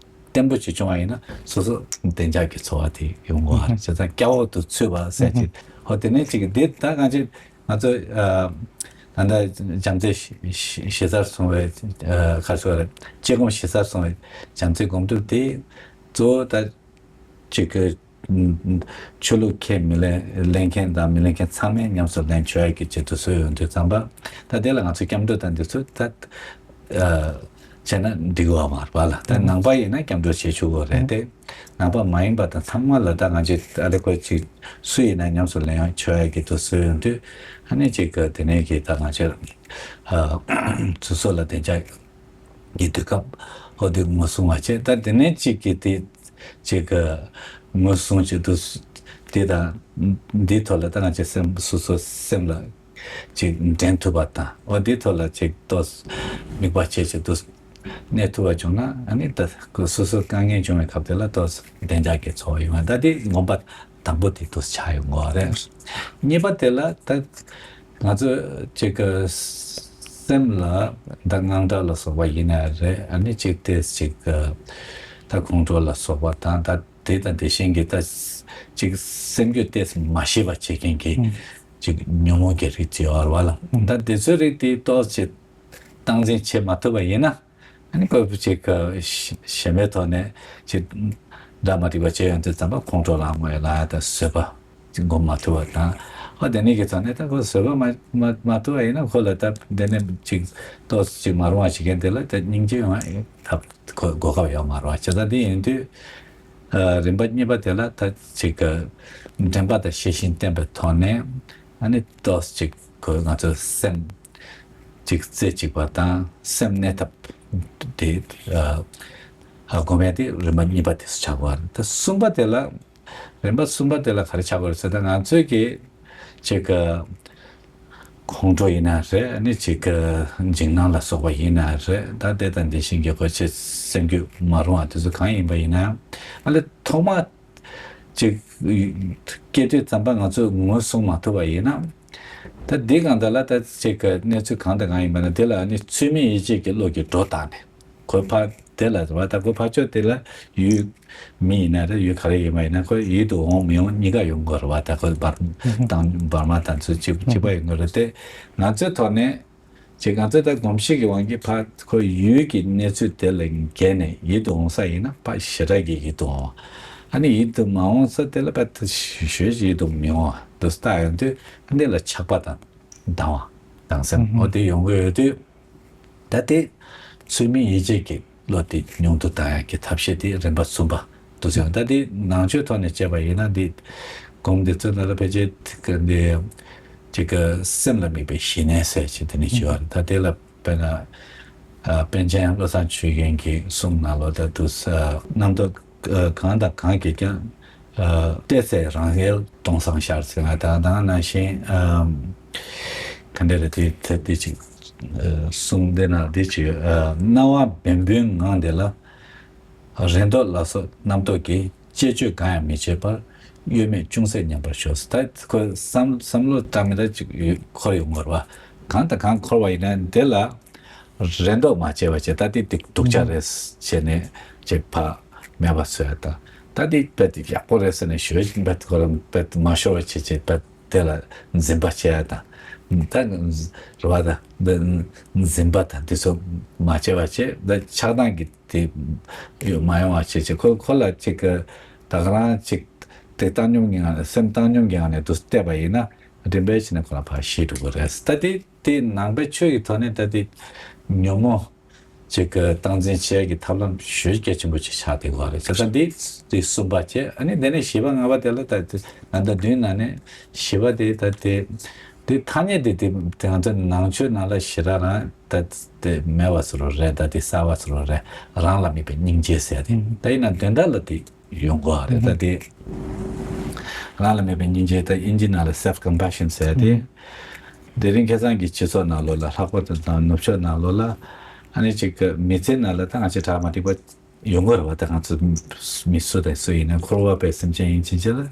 བརྟན་པོ་ཅིག་བྱུང་བ་ཡིན་ན་སོ་སོ་བདེ་འཇགས་ཀྱི་ཚོར་བ་དེ་ཡོང་གི་ཡོད་རེད། བྱས་ཙང་སྐྱབས་འོག་ཏུ་ཚུད་པ་ཟེར་ཅིག་ཧོ་དེ་ནས་ཅིག་གི་འདི་ད་ང་ཅིག་ང་ཚོ་ཨ་ད་ལྟ་བྱམས་བརྩེ་ཞེ་ཞེ་སར་སོང་བའི་ཨ་ག་རེ་ཟེར་དགོས་རེད། དཔྱད་སྒོམ་ཞེ་སར་སོང་བའི་བྱམས་བརྩེ་སྒོམ་སྒྲུབ་དེ་གཙོ་བོ་ད་ཅིག་གི་ཆོས་ལུགས་ཁས་མི་ལེན་ལེན་མཁན་དང་མི་ལེན་མཁན་ཚང་མས་ཉམས་སུ་ལེན་ཆོག་ཡ་གི་ཆེད་དུ་བཟོས་ཡོང་དུས་ཙམ་པ། ད་དེ་ལ་ང་ཚོ་སྐྱབས་འགྲོ་དང་འདི་ཚོ་ད་ཨ་བྱས་ན་འགྲིག་གི་ཡོད་མ་རེད་པ་ལ། ད་ནང་པ་ཡིན་ན་སྐྱབས་འགྲོ་བྱེད་ཆོག་གི་རེད་དེ། ནང་པ་མ་ཡིན་པ་དང་ཚང་མ་ལ་ད་ང་ཚོས་ཨ་ལེ་ཁོ་ཅིག་སུ་ཡིན་ན་ཉམས་སུ་ལེན་ཡང་ཆོག་ཡ་གི་དུ་སུ་ཡོང་དུས་ཨ་ནི་ཅིག་གི་དེ་ནས་གི་ད་ང་ཚོས་ཨ་སོ་སོ་ལ་བདེ་འཇགས་ཀྱི་དུས་སྐབས་ཧོ་དེ་ངོས་བཟུང་བ་བྱས། ད་དེ་ནས་ཅིག་གི་དེ་ཅིག་གི་ངོས་བཟུང་བྱེད་དུ་དེ་དང་འདིའི་ཐོག་ལ་ད་ང་ཚོའི་སེམས་སོ་སོ་སེམས་ལ་ཅིག་འདྲེན་ཐུབ་པ་དང་། འོ་དེའི་ཐོག་ལ་ཅིག་ཏོག་དམིགས་པ་བྱས་བྱེད་དུ་གནས་ཐུབ་པ་བྱུང་ན་ཨ་ནི་ད་སོ་སོ་དཀའ་ངལ་བྱུང་བའི་སྐབས་དེ་ལ་ཏོག་ཙམ་བདེ་འཇགས་ཀྱི་ཚོར་བ་ཡོང་བ། ད་དེ་ངོ་མ་དང་པོ་དེ་ཏོག་ཙམ་ཆགས་ཡོང་གི་རེད། གཉིས་པ་དེ་ལ་ད་ང་ཚོ་ཅིག་གི་སེམས་ལ་ད་དངངས་སྐྲག་ལ་སོགས་པ་ཡིན་ན་རེད། ཨ་ནི་ཅིག་དེ་ཅིག་གི་ད་ཁོང་ཁྲོ་ལ་སོགས་པ་དང་ད་དེ་དང་དེ་བཞིན་གྱི་ད་ཅིག་སེམས་རྒྱུད་ཏོག་ཙམ་མ་ཞི་བ་བྱེད་མཁན་གྱི་ཨང་ཅིག་ཉོན་མོངས་ཀྱི་རིགས་ཅིག་ཡོད་རེད་པ་ལ། ཨང་ད་དེ་ཚོའི་རིགས་དེ་ཏོག་ཙམ་སྟངས་འཛིན་བྱེད་མ་ཐུབ་པ་ཡིན་ན། ཨ་ནི་ཁོ་བོ་ཅིག་གི་ཞི་ཞི་མའི་ཐོག་ནས་ཅིག་འདྲ་མ་འགྲིག་པ་བྱས་ཡོང་དུས་ཙམ་པ་ཁོང་ཁྲོ་ལངས་ཡོང་ལ་ད་བཟོད་པ་ཅིག་སྒོམ་མ་ཐུབ་པ་དང་། ཨ་དེ་ནས་ཀྱི་ཐོག་ནས་ད་ཁོ་བཟོད་པ་མ་མ་མ་ཐུབ་པ་ཡིན་ན་ཁོ་ལ་ད་དེ་ནས་ཅིག་ཏོག་ཙམ་ཅིག་མ་རུང་བ་བྱེད་མཁན་དེ་ལ་ད་སྙིང་རྗེ་ཡོང་ཡ་ཐབས་ གོ་གོ་སྐབས་ཡོད་མ་རེད་བ། བྱས་ཙང་དེ་ཡིན་དུས་ཨ་རིམ་པ་གཉིས་པ་དེ་ལ་ད་ཅིག་གི་དྲན་པ་དང་ཤེས་བཞིན་བསྟེན་པའི་ཐོག་ནས་ཨ་ནི་ཏོག་ཙམ་ཅིག་ཁོ་ང་ཚོ་སེམས་ཅིག་རྩེ་གཅིག་པ་དང་སེམས་གནས་ཐབས་དེ་ཨ་ཨ་སྒོམ་ཡ་དེ་རིམ་པ་གཉིས་པ་དེ་སུ་ཆགས་པ་རེད། ད་གསུམ་པ་དེ་ལ། རིམ་པ་གསུམ་པ་དེ་ལ་ག་རེ་ཆགས་པ་རེད་ཟེར་ན། ང་ཚོས་ཀྱི་ཅིག་གི་ཁོང་ཁྲོ་ཡིན་ན་རེད། ཨ་ནི་ཅིག་གི་འཇིགས་སྣང་ལ་སོགས་པ་ཡིན་ན་རེད། ད་དེ་དང་དེ་བཞིན་གྱི་ཁོ་ཆེ་སེམས་རྒྱུད་མ་རུང་བ་དེ་ཚོ་གང་ཡིན་པ་ཡིན་ན། ཨ་ལས་ཐོག་མ་ཅིག་སྐྱེ་དུས་ཙམ་པ་ང་ཚོས་ངོས་བཟུང་མ་ཐུབ་པ་ཡིན་ན། ད་འདི་གང་ལྟར་ལ་ད་ཅིག་གི་གནས་ཚུལ་གང་དང་གང་ཡིན་པ་ན། དེ་ལ་ཨ་ནི་ཚུལ་མིན་ཡིད་བྱེད་ཀྱི་བློ་གིས་སྒྲོ་བཏགས་ནས། ཁོ་ཕ་དེ་ལ་རེད་བ། ད་ཁོ་ཕ་ཕྱོགས་དེ་ལ་ཡུལ་མི་ཡིན་ན་རེད། ཡུལ་ག་རེ་ཡིན་པ་ཡིན་ན་ཁོ་ཡིད་དུ་འོང་མི་འོང་གཉིས་ཀ་ཡོང་གི་རེད་བ། ད་ཁོ་འབར་དང་འབར་མ་དང་ཚུལ་གཅིག་གཅིག་པ་ཡོང་གི་རེད་དེ། ང་ཚོའི་ཐོག་ནས་ཅིག་ང་ཚོས་ད་གོམས་གཤིས་ཀྱི་དབང་གིས་ཕ་ཁོ་ཡུལ་གྱི་གནས་ཚུལ་དེ་ལ་བརྒལ་ནས་ཡིད་དུ་འོང་ས་ཡིན་ན་ཕ་ཞེ་དྲག་གི་ཡིད་དུ་འོང་བ། ཨ་ནི་ཡིད་དུ་མ་འོང་ས་དེ་ལ་ཕ་ཞེ་ཞེ་ཡིད་དུ་མི་འོང་བ་དུ་ལྟ་ཡོང་དུས། ཨ་འདི་ལ་ཆགས་པ་དང་སྡང་བ་སྡང་སེམས་འོ་དེ་ཡོང་གི་ཡོད་དུས། ད་དེ་ཚུལ་མིན་ཡིད་བྱེད་ཀྱི་བློ་དེ་ཉུང་དུ་བཏང་ཡག་གི་ཐབས་ཤེས་དེ་རིམ་པ་གསུམ་པ་འདུག་ཟེར། ད་དེ་ནང་ཆོས་ཐོག་ནས་བྱས་པ་ཡིན་ན། འདི་སྒོམ་འདི་ཚོ་ནང་ལ་ཕལ་ཆེར་འདི་ཅིག་གི་སེམས་ལ་དམིགས་པའི་ཞི་གནས་ཟེར་ཅིག་དེ་ནས་བྱེད་པ་རེད། ད་དེ་ལ་དཔེར་ན་ཨ་པཎ་ཆེན་བློ་བཟང་ཆོས་རྒྱན་གྱི་གསུང་ནང་ལོགས་ད་དུ་ས་རྣམ་རྟོག་ཨ་གང་དང་གང་གིས་ཀྱང་ཨ་བལྟས་ཚེ་རང་ཡལ་སྟོང་སང་ཤར་ཟེར་བ་དང་། དེ་ནང་བཞིན་ཨ་ག་འདྲ་རེད། དེ་དེ་དེ་ཅིག་ཨ་གསུང་དེ་ན་དེ་ཅིག་ཨ་སྣང་བ་བེམ་པོའི་ངང་དེ་ལ་རེ་འདོད་ལ་སོགས་རྣམ་རྟོག་གིས་བཅས་བཅོས་གང་ཡང་མི་བྱེད་པར་གཡོ་མེད་ཅུང་ཟད་མཉམ་པར་ཞོག་ཟེར། ད་ཁོ་བསམ་བསམ་བློ་བཏང་མི་ད་ཅིག་འཁོར་ཡོང་དགོས་རེད་བ། གང་དང་གང་འཁོར་བ་ཡིན་ན་དེ་ལ་རེ་འདོད་མ་བྱས་པ་བྱས། ད་དེ་དེ་སྡུག་ཅག་རེད་བྱས་ནས་ཅིག་ཕ་མེད་པ་བཟོ་ཡ་དང་། ད་དེ་རྦད་དེ་ཡག་པོ་རེད་ཟེར་ནས་ཞོལ་རྦད་ཁོ་རང་རྦད་མ་ཤོར་བ་བྱས་བྱས་རྦད་དེ་ལ་འཛིན་པ་བྱས་ཡ་དང་། ད་རེད་བ། ད་འཛིན་པ་དང་དེ་ཚོ་མ་བྱས་པ་བྱས། ད་ཆགས་སྡང་གི་དེ་ཡོད་མ་ཡོང་བ་བྱས་བྱས། ཁོ་ཁོ་ལ་ཅིག་གི་ད་ག་རང་ཅིག་དེ་བཏང་སྙོམས་ཀྱི་ངང་ནས་སེམས་བཏང་སྙོམས་ཀྱི་ངང་ནས་དུ་བལྟས་པ་ཡིན་ན། རིམ་པས་བྱས་ནས་ཁོ་ལ་ཕར་ཞི་འགྲོ་གི་རེད། ད་དེ་དེ་ནང་པའི་ཆོས་ཀྱི་ཐོག་ནས་ད་དེ་ཉོན་མོངས་ཅིག་གི་སྟངས་འཛིན་བྱེད་ཡག་གི་ཐབས་ལམ་ཞེ་གལ་ཆེན་པོ་ཅིག་ཆགས་བསྡད་ཡོད་རེད། བྱས་ཙང་འདི་འདི་གསུམ་པ་བྱས། ཨ་ནི་དེ་ནས་བཞི་པ་ལྔ་པ་དེ་ལ་ད་དེ་ད་ལྟ་བདུན་ནང་ནས་བཞི་པ་དེ་ད་དེ་དེ་ཐ་སྙད་དེ་དེ་དེ་ང་ཚོ་ནང་ཆོས་ནང་ལ་ཞེ་དྲག་རང་ད་དེ་མེད་པ་བཟོ་འདྲ་རེད། ད་དེ་གསར་པ་བཟོ་འདྲ་རེད། རང་ལ་དམིགས་པའི་སྙིང་རྗེ་ཟེར་ཡ་དེ། ད་ཡིན་ན་དོན་དག་ལ་དེ་ཡོང་གི་ཡོད་རེད། ད་དེ་རང་ལ་དམིགས་པའི་སྙིང་རྗེ། ད་དབྱིན་ཇི་ནང་ལ་self compassion ཟེར་ཡ་དེ། དེ་རིང་ཁ་སང་གི་སྤྱི་ཚོགས་ནང་ལོགས་ལ། ལྷག་པར་དུ་དང་ནུབ་ཕྱོགས་ནང་ལོགས་ལ་ཨ་ནི་ཅིག་གི་མི་ཚེ་ནང་ལ་ད་ང་ཅག་དག་མ་འགྲིག་པ་ཡོང་གི་རེད་བ། ད་ང་ཚོ་མི་སུ་དང་སུ་ཡིན་ན་འཁོར་བ་པའི་སེམས་ཅན་ཡིན་ཕྱིན་ཆད་ལ་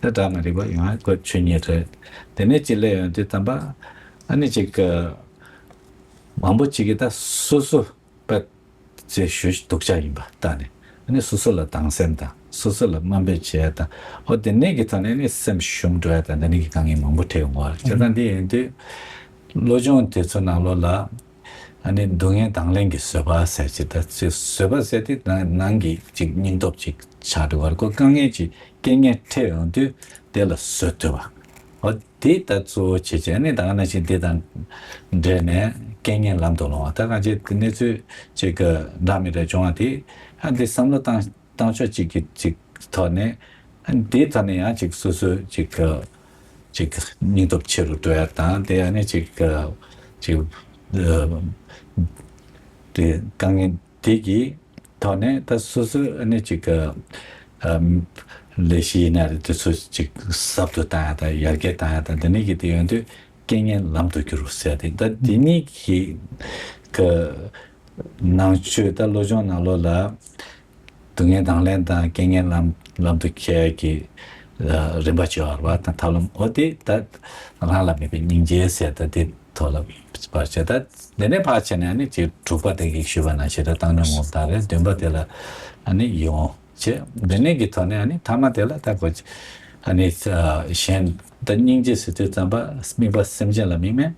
ད་དག་མ་འགྲིག་པ་ཡོང་ཡ་ཁོ་ཆོས་ཉིད་རེད། དེ་ནས་ཅིག་སླེབས་ཡོང་དུས་ཙམ་པ་ཨ་ནི་ཅིག་གི་མང་པོ་ཅིག་གིས་ད་སོ་སོ་པ་ཚེ་ཞུ་སྡུག་ཅག་ཡིན་པ་ལྟ་ནས། ཨ་ནི་སོ་སོ་ལ་སྡང་སེམས་དང་སོ་སོ་ལ་དམའ་འབེབས་བྱེད་ཡ་དང་། ཨོ་དེ་ནས་ཀྱི་ཐོག་ནས་ནི་སེམས་ཞུམ་འགྲོ་ཡ་དང་དེ་ནས་ཀྱི་དཀའ་ངལ་མང་པོ་འཕྲད་ཡོང་བ་རེད། བྱས་ཙང་འདི་ཡིན་དུས་བློ་སྦྱོང་དེ་ཚོ་ནང་ལོགས་ལ་ཨ་ནི་སྡུག་བསྔལ་དང་ལེན་གྱི་བཟོད་པ་ཟེར་ཅིག་ད་ཚེ་བཟོད་པ་ཟེར་དེ་ནང་ནང་གི་ཅིག་སྙིང་སྟོབས་ཅིག་ཆགས་འགྲོ་བ་རེད། ཁོ་དཀའ་ངལ་ཅིག་རྐྱེན་ངན་འཕྲད་ཡོང་དུས་དེ་ལ་བཟོད་ཐུབ་པ། ཨོ་དེ་ད་གཙོ་བོ་བྱས་བྱས་ནས་ད་ག་ནང་བཞིན་དེ་དང་འབྲེལ་ནས་རྐྱེན་ངན་ལམ་དུ་སློང་བ། ད་གང་ཅི་གནས་ཚུལ་ཅིག་གི་འདྲ་མི་འདྲ་བྱུང་བ་དེ་ཨ་འདི་བསམ་བློ་བཏང་བཏང་ཕྱོགས་གཅིག་གི་གཅིག་ཐོག་ནས་ཨ་འདིའི་ཐོག་ནས་ཡང་ཅིག་སོ་སོ་ཅིག་གི་ཅིག་སྙིང་སྟོབས་ཆེ་རུ་འགྲོ་ཡ་དང་། དེ་ཨ་ནི་ཅིག་གི་ཅིག་ཨ་དེ་དཀའ་ངལ་དེ་གི་ཐོག་ནས་ད་སོ་སོ་ཨ་ནི་ཅིག་གི་ཨ་ལས་གཞི་ཡིན་ན་རེད། དེ་ཚོ་ཅིག་ཟབ་ཏུ་བཏང་ཡ་དང་ཡར་རྒྱས་བཏང་ཡ་དང་། དེ་ནས་ཀྱི་དེ་ཡོང་དུས་རྐྱེན་ངན་ལམ་དུ་བསྒྱུར་ཟེར་ཏེ། ད་དེ་གཉིས་ཀྱི་གི་ནང་ཆོས་ད་བློ་སྦྱོང་ནང་ལོགས་ལ་སྡུག་བསྔལ་དང་ལེན་དང་རྐྱེན་ངན་ལམ་ལམ་དུ་འཁྱེར་ཡ་གི་རིམ་པ་བྱེ་བ་རེད་བ། ད་ཐབས་ལམ་འོ་དེ་ད་རང་ལ་དམིགས་པའི་སྙིང་རྗེ་ཟེར། ད་དེ་ཐོག་ལ་བར་བྱས། ད་དེ་ནས་ཕར་བྱས་ནས་ཨ་ནི་ཅིག་དྲུག་པ་དེ་གི་ཞུས་པ་ནང་བཞིན་ད་བཏང་སྙོམས་ངོམས་དང་རེད། བདུན་པ་དེ་ལ་ཨ་ནི་ཡིད་འོང་བྱས། དེ་ནས་ཀྱི་ཐོག་ནས་ཨ་ནི་ཐ་མ་དེ་ལ་ད་གོ་ཨ་ནི་གཞན་ད་སྙིང་རྗེ་ཟེར་དུས་ཙམ་པ་དམིགས་པ་སེམས་ཅན་ལ་དམིགས་མེད།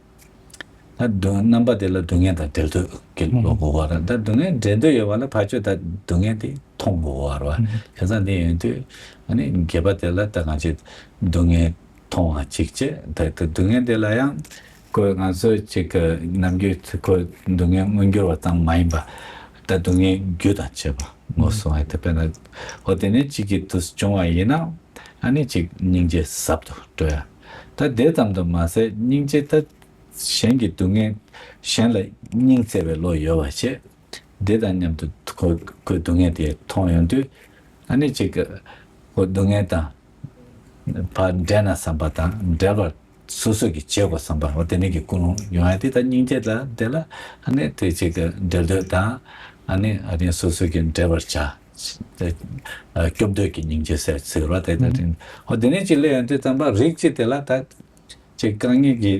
ད་སྡུག་རྣམ་པ་དེ་ལ་སྡུག་བསྔལ་དང་འབྲལ་འདོད་ཀྱི་བློ་དགོས་པ་རེད། ད་སྡུག་བསྔལ་འབྲལ་འདོད་ཡོད་པ་ལ་ཕར་ཕྱོགས་ད་སྡུག་བསྔལ་དེ་མཐོང་དགོས་པ་རེད་བ། བྱས་ཙང་དེ་ཡིན་དུས་ཨ་ནི་བརྒྱད་པ་དེ་ལ་ད་གང་ཅི་སྡུག་བསྔལ་མཐོང་བ་གཅིག་བྱས། ད་ད་སྡུག་བསྔལ་དེ་ལ་ཡང་ཁོ་ང་ཚོ་གཅིག་གི་ནམ་རྒྱུན་ཁོ་སྡུག་བསྔལ་མངོན་གྱུར་བ་ཙམ་མ་ཡིན་པ། ད་སྡུག་བསྔལ་རྒྱུ་དང་བཅས་པ་ངོ་སོང་ཡ་དེ། དཔེར་ན་འོ་དེ་ནས་གཅིག་གིས་དུ་བྱུང་བ་ཡིན་ན་ཨ་ནི་གཅིག་སྙིང་རྗེ་ཟབ་ཏུ་འགྲོ་ཡ། ད་དེ་ཙམ་དུ་མ་ཟད་སྙིང་རྗེ་ད་གཞན་གྱི་སྡུག་བསྔལ་གཞན་ལ་སྙིང་བརྩེ་བའི་བློ་ཡོད་པ་བྱས། དེ་དང་མཉམ་དུ་ཁོ་ཁོའི་སྡུག་བསྔལ་དེ་མཐོང་ཡོང་དུས་ཨ་ནི་གཅིག་ཁོ་སྡུག་བསྔལ་དང་ཕར་འབྲལ་ན་བསམ་པ་དང་འབྲལ་བར་སོ་སོ་གིས་བྱེད་དགོས་བསམ་པ་འོ་དེ་ནི་གི་ཀུན་སློང་ཡོང་ཡ་དེ་ད་སྙིང་རྗེ་ལ་དེ་ལ་ཨ་ནི་དེ་གཅིག་འབྲལ་འདོད་དང་ཨ་ནི་ཨ་ནི་སོ་སོ་གིས་འབྲལ་བར་བྱ། སྐྱོབ་འདོད་ཀྱི་སྙིང་རྗེ་ཟེར་ཟེར་བ་དེ་ད་དེ་འོ་དེ་ནི་གཅིག་སླེབས་ཡོང་དུས་ཙམ་པ་རིགས་གཅིག་དེ་ལ་ད། ཅིག་དཀའ་ངལ་གྱི་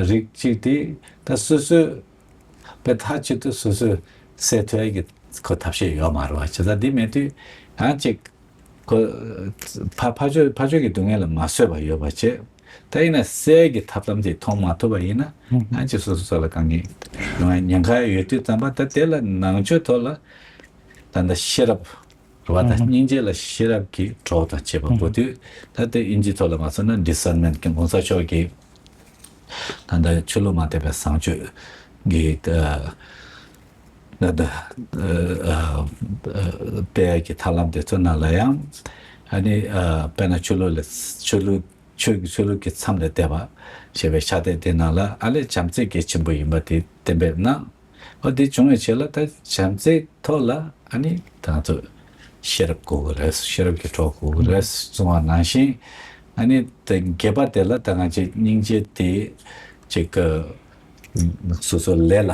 རིགས་གཅིག་དེ་ད་སོ་སོས་དཔེ་མཐའ་གཅིག་ཏུ་སོ་སོས་སེལ་ཐུབ་ཡ་གི་ཁོ་ཐབས་ཤེས་ཡོད་མ་རེད་བ། བྱས་ཙང་འདི་མེད་དུས་ཡང་ཅིག་ཁོ་ཕ་ཕ་ཕྱོགས་ཕ་ཕྱོགས་ཀྱི་སྡུག་བསྔལ་ལ་མ་བཟོད་པ་ཡོད་པ་བྱས། ད་ཡིན་ན་སེལ་གྱི་ཐབས་ལམ་དེ་མཐོང་མ་ཐུབ་པ་ཡིན་ན་ཡང་ཅིག་སོ་སོ་སོ་ལ་དཀའ་ངལ་ཡོང་ཡ་ཉེན་ཁ་ཡོད་དུས་ཙམ་པ་ད་དེ་ལ་ནང་ཆོས་ཐོག་ལ་ད་ལྟ་ཤེས་རབ། རེད་བ། ད་སྙིང་རྗེ་ལ་ཤེས་རབ་ཀྱི་གྲོགས་དང་བཅས་པ་གོ་དུས་ད་ལྟའི་དབྱིན་ཇིའི་ཐོག་ལ་མ་སོང་ན་discernment ཀྱི་གོང་ས་མཆོག་གིས་ད་ལྟ་ཆོས་ལུགས་མ་དད་པའི་བཟང་སྤྱོད་ཀྱི་ད་ད་ལྟ་སྤེལ་ཡག་གི་ཐབས་ལམ་དེ་ཚོ་ནང་ལ་ཡང་ཨ་ནི་དཔེར་ན་ཆོས་ལུགས་ལ་ཆོས་ལུགས་ཆོས་ཀྱི་ཆོས་ལུགས་ཀྱི་མཚམས་ལས་འདས་པ་ཞེས་པའི་ཕྱག་དེབ་དེ་ནང་ལ་ཨ་ལས་བྱམས་བརྩེ་གལ་ཆེན་པོ་ཡིན་པ་དེ་གཏན་འབེབས་གནང་། འོ་དེ་བྱུང་བའི་རྗེས་ལ་ད་བྱམས་བརྩེའི་ཐོག་ལ་ཨ་ནི་ད་ང་ཚོ་ཤེས་རབ་དགོས་ཀྱི་རེད། ཤེས་རབ་ཀྱི་གྲོགས་དགོས་ཀྱི་རེད་གསུངས་པ་ནང་བཞིན་ཨ་ནི་ད་བརྒྱད་པ་དེ་ལ་ད་ང་ཚོས་སྙིང་རྗེ་དེ་ཅིག་སོ་སོ་ལས་ལ་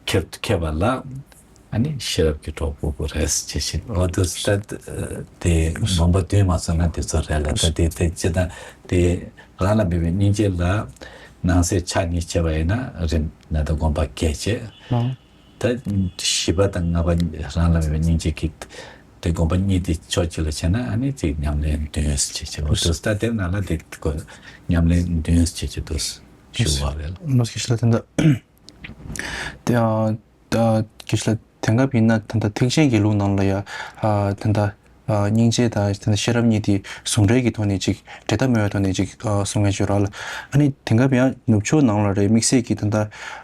ཁྱེར་ཁྱེར་བ་ལ་ཨ་ནི་ཤེས་རབ་ཀྱི་གྲོགས་དགོས་ཀྱི་རེད་ཅེས་བཤད། འོ་དེ་ད་དེ་དགོངས་པ་བདུན་མ་སོང་ན་དེ་ཚོ་རེད་ལ། ད་དེ་དེ་ཅི་ད་དེ་རང་ལ་འབད་པའི་སྙིང་རྗེ་ལ་ནང་གསེས་ཕྱག་གཉིས་བྱས་པ་ཡིན་ན་རིམ་ན་ད་དགོངས་པ་བརྒྱད་བྱས། ད་བཞི་པ་དང་ལྔ་པ་རང་ལ་མེད་པའི་སྙིང་རྗེ་གི་དེ་དགོངས་པ་གཉིས་དེ་ཕྱོགས་གཅིག་ལ་བྱས་ན་ཨ་ནི་ཅིག་ཉམས་ལེན་བདུན་ཟེར་བྱེད་ཅེས་འོ་དུ་ད་དེབ་ནང་ལ་དེ་དགོས་ཉམས་ལེན་བདུན་ཟེར་བྱེད་ཅེས་དུ་ཞུ་བ་རེད། ལོ་སྐྱིད་ལ་དེ་འདྲ་དེ་ཨ་ད་སྐྱིད་ལ་དེང་སྐབས་ཡིན་ན་ད་ལྟ་ཐེག་ཆེན་གྱི་ལུགས་ནང་ལ་ཡ་ཨ་ད་ལྟ་ཨ་སྙིང་རྗེ་དང་ད་ལྟ་ཤེས་རབ་གཉིས་དེ་ཟུང་འབྲེལ་གྱི་ཐོག་ནས་ཅིག་འབྲལ་ཐབས་མེད་པའི་ཐོག་ནས་ཅིག་ཨ་གསུང་མཁན་ཞིག་ཡོད་ར་ལ། ཨ་ནི་དེང་སྐབས་ཡང་ནུབ་ཕྱོགས་ནང་ལ་རེད་དམིགས་བསལ་གྱི་ད་ལྟ་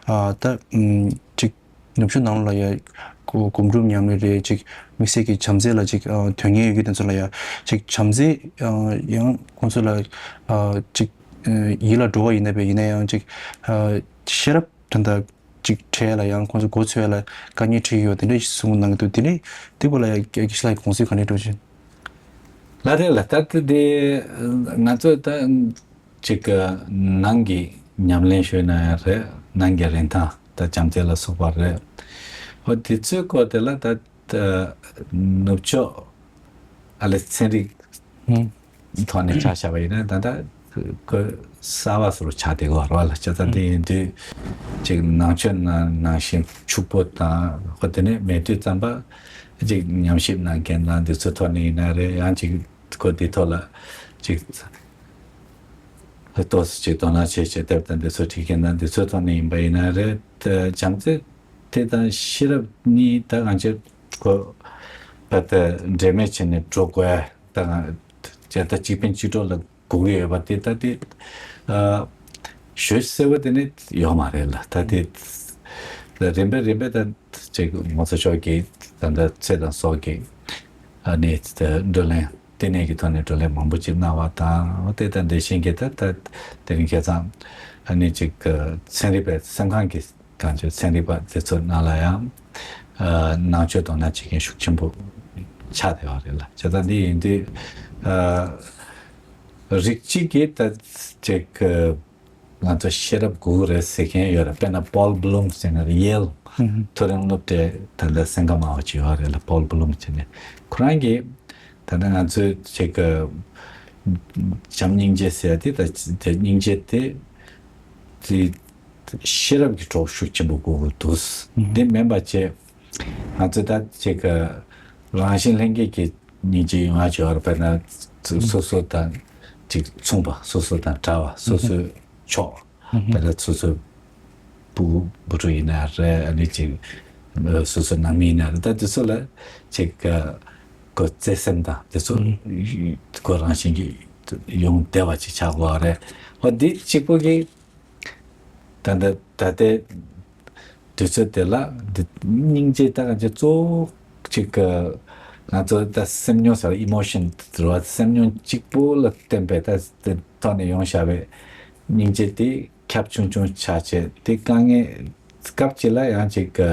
ཨ་ད་ཨམ་ཅིག་ནུབ་ཕྱོགས་ནང་ལ་ཡ་སྒོམ་སྒྲུབ་ཉམས་ལེན་རེད་ཅིག་དམིགས་བསལ་གྱི་བྱམས་བརྩེ་ལ་ཅིག་ཨ་དོན་གཉེར་ཡོད་རྒྱུ་དེ་ཚོ་ལ་ཡ་ཅིག་བྱམས་བརྩེ་ཨ་ཡང་ཁོང་ཚོ་ལ་ཨ་ཅིག་ཨ་ཡིད་ལ་འགྲོ་བ་ཡིན་ན་བས་ཡིན་ན་ཡང་ཅིག་ཨ་ཤེས་རབ་དོན་དག་ཅིག་འཕྲལ་ལ་ཡང་ཁོང་ཚོ་མགོ་ཚོས་ལ་དཀའ་ངལ་འཕྲད་ཀྱི་ཡོད་དེ་འདྲ་ཞིག་གསུངས་གནང་གི་འདུག་དེ་ནས་དེ་སྐོར་ལ་ཡ་སྐྱིད་ལ་དགོངས་ཚུལ་ག་འདྲ་འགྲོ་བཞིན། ལ་རེད་ལ་ད་ལྟ་དེ་ང་ཚོ་ད། གཅིག་གི་ནང་གི་ཉམས་ལེན་ཞུས་ན་ཡང་རེད། ནང་གི་རིན་ཐང་ད་བྱམས་བརྩེ་ལ་སོགས་པ་རེད། འོ་དེ་ཚོའི་སྐོར་དེ་ལ་ད་ནུབ་ཕྱོགས་ཨ་ལེ་ཚན་རིག་ཐོག་ནས་ཆ་བཞག་པ་ཡིན་ན་ད་ལྟ་ཁོ་གསར་བ་བཟོ་རུ་ཆགས་བསྡད་ཡོད་རེད་བ་ལ། བྱས་ཙང་དེ་ཡིན་དུས་གཅིག་ནང་ཆོས་ནང་ནང་བཞིན་ཕྱུག་པོ་དང་ཁོ་དེ་ནས་མེད་དུས་ཙམ་པ་གཅིག་ཉམས་ཞིབ་གནང་མཁན་ལ་འདི་ཚོའི་ཐོག་ནས་ཡིན་ན་རེད། ཡང་གཅིག་ཁོ་དེའི་ཐོག་ལ་གཅིག་ཏོག་ཙམ་ཅིག་དོ་སྣང་བྱེད་བྱེད་དེབ་དང་འདི་ཚོ་བྲིས་མཁན་དང་འདི་ཚོའི་ཐོག་ནས་ཡིན་པ་ཡིན་ན་རེད། བྱམས་བརྩེ་དེ་དང་ཤེས་རབ་གཉིས་ད་ང་ཚོས་ཁོ་ད་ལྟ་འབྲལ་མེད་བྱས་ནས་འགྲོ་དགོས་ད་ང་ད་ལྟ་གཅིག་ཕན་གཅིག་གྲོགས་ལ་དགོས་ཀྱི་ཡོད་པ་དེ་ད་དེ་ཞོ་གསལ་བོ་དེ་ནི་ཡོད་མ་རེད་ལ། ད་དེ་རིམ་པས་རིམ་པས་ད་ཅིག་ངོ་ཚ་ཤོག་གི་ད་ལྟ་ཚེ་དང་སྲོག་གི་ཨ་ནི་བགྲོ་གླེང་། ལྟེ་གནས་ཀྱི་ཐོག་ནས་བགྲོ་གླེང་མང་པོ་ཅིག་གནང་བ་དང་། དེ་དང་འདི་བཞིན་གྱི་ད་ལྟ་དེ་རིང་ཁ་སང་ཨ་ནི་ཅིག་ཚན་རིག་པའི་སེམས་ཁམས་ཀྱི་གང་ཅི་ཚན་རིག་པ་དེ་ཚོ་ནང་ལ་ཡང་ནང་ཆོས་དོ་སྣང་བྱེད་མཁན་ཤུགས་ཆེན་པོ་ཆགས་བསྡད་པ་རེད་ལ། བྱས་ཙང་འདི་ཡིན་དུས་རིགས་གཅིག་གིས་ད་ཅིག་ང་ཚོ་ཤེས་རབ་དགོས་ཀྱི་རེད་ཟེར་མཁན་ཡོད་རེད། དཔེར་ན་པོལ་བྷུ་ལུམ་ཟེར་ན་ཡེལ་མཐོ་རིམ་སློབ་གྲྭའི་ད་ལྟ་སེམས་ཁམས་སྨྲ་བ་ཅིག་ཡོད་རེད་ལ། པོལ་བྷུ་ལུམ་ཟེར་ནས་ཁོ་རང་གིས་ད་ལྟ་ང་ཚོས་ཅིག་གི་བྱམས་སྙིང་རྗེ་ཟེར་ཡ་དེ་ད་དེ་སྙིང་རྗེ་དེ་དེ་ཤེས་རབ་ཀྱི་གྲོགས་ཤུགས་ཆེན་པོ་དགོས་ཀྱི་འདུག་དེ་མིན་པ་བྱས་ང་ཚོས་ད་ཅིག་གི་རང་བཞིན་ལྷན་སྐྱེས་ཀྱི་སྙིང་རྗེ་ཡོང་ཡ་ཅིག་ཡོད་རེད། དཔེར་ན་སོ་སོ་དང་ཅིག་མཚུངས་པ། སོ་སོ་དང་འདྲ་བ། སོ་སོའི་ཕྱོགས། དཔེར་ན་སོ་སོའི་བུ་བུ་ཕྲུག་ཡིན་ན་རེད། ཨ་ནི་ཅིག་སོ་སོའི་ནང་མི་ཡིན་ན་རེད། ད་དེ་ཚོ་ལ་ཅིག་ཁོ་བརྩེ་སེམས་དང་དེ་ཚོ་ཁོ་རང་བཞིན་གྱིས་ཡོང་བསྡད་པ་ཅིག་ཆགས་དགོས་པ་རེད། འོ་འདི་གཅིག་པོ་གིས་ད་ལྟ་ད་ལྟའི་ དུས་ཚོད་དེ་ལ་འདི་སྙིང་རྗེ་ད་ག་ཅིག་གཙོ་བོ་ཅིག་གི་ང་ཚོ་ད་སེམས་མྱོང་ཟེར་བ་emotion་རེད་བ། སེམས་མྱོང་གཅིག་པོ་ལ་བརྟེན་པའི་ད་དེ་ཐོག་ནས་ཡོང་བཞག་པའི་སྙིང་རྗེ་དེ་ཁྱབ་ཆུང་ཆུང་ཆགས་བྱས། དེ་དཀའ་ངལ་སྐབས་གཅིག་ལ་ཡང་ཅིག་གི་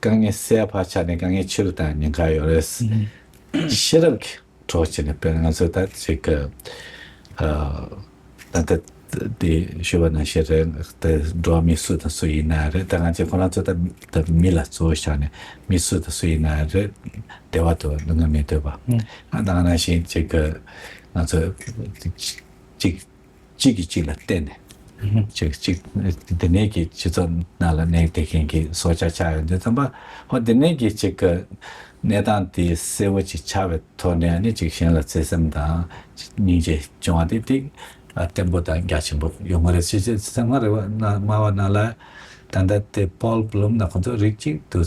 དཀའ་ངལ་སེལ་བ་ཆགས་ནས་དཀའ་ངལ་ཆེ་རུ་བཏང་ཉེན་ཁ་ཡོད་རེད། ཤེས་རབ་ཀྱི་གྲོགས་བྱས་ནས། དཔེར་ན་ང་ཚོ་ད་ཅིག་གི་ཨ་ད་ལྟ་དེ་ཞུས་པ་ནང་བཞིན་རེད། དེ་འགྲོ་བ་མི་སུ་དང་སུ་ཡིན་ན་རེད། ད་ང་ཚོས་ཁོ་རང་ཚོ་ད་ད་མི་ལ་གཙོ་བོ་བཞག་ནས་མི་སུ་དང་སུ་ཡིན་ན་རེད། བདེ་བ་འདོད་ལུས་ངལ་མི་འདོད་པ། ཨ་ད་ག་ནང་བཞིན་ཅིག་གི་ང་ཚོ་ཅིག་གཅིག་གིས་གཅིག་ལ་བརྟེན་ནས་ཅིག་ཅིག་འདི་ནས་ཀྱི་སྤྱི་ཚོགས་ནང་ལ་གནས་བསྡད་མཁན་གྱི་སྲོག་ཆགས་ཆགས་ཡོད་དུས་ཙམ་པ། ཧོ་འདི་ནས་ཀྱི་ཅིག་གི་གནས་སྟངས་དེ་གསལ་བོ་ཅིག་ཆགས་པའི་ཐོག་ནས་ནི་ཅིག་གཞན་ལ་བརྩེ་སེམས་དང་སྙིང་རྗེ་བྱུང་བ་དེ་ཏིག་བརྟན་པོ་དང་རྒྱ་ཆེན་པོ་ཡོང་གི་རེད། ཅེས་ཅེས་སེམས་ཁམས་རིག་པ་སྨྲ་བ་ནང་ལ་ད་ལྟ་དེ་Paul Bloom་ན་ཁོང་ཚོ་རིགས་གཅིག་ཏུ་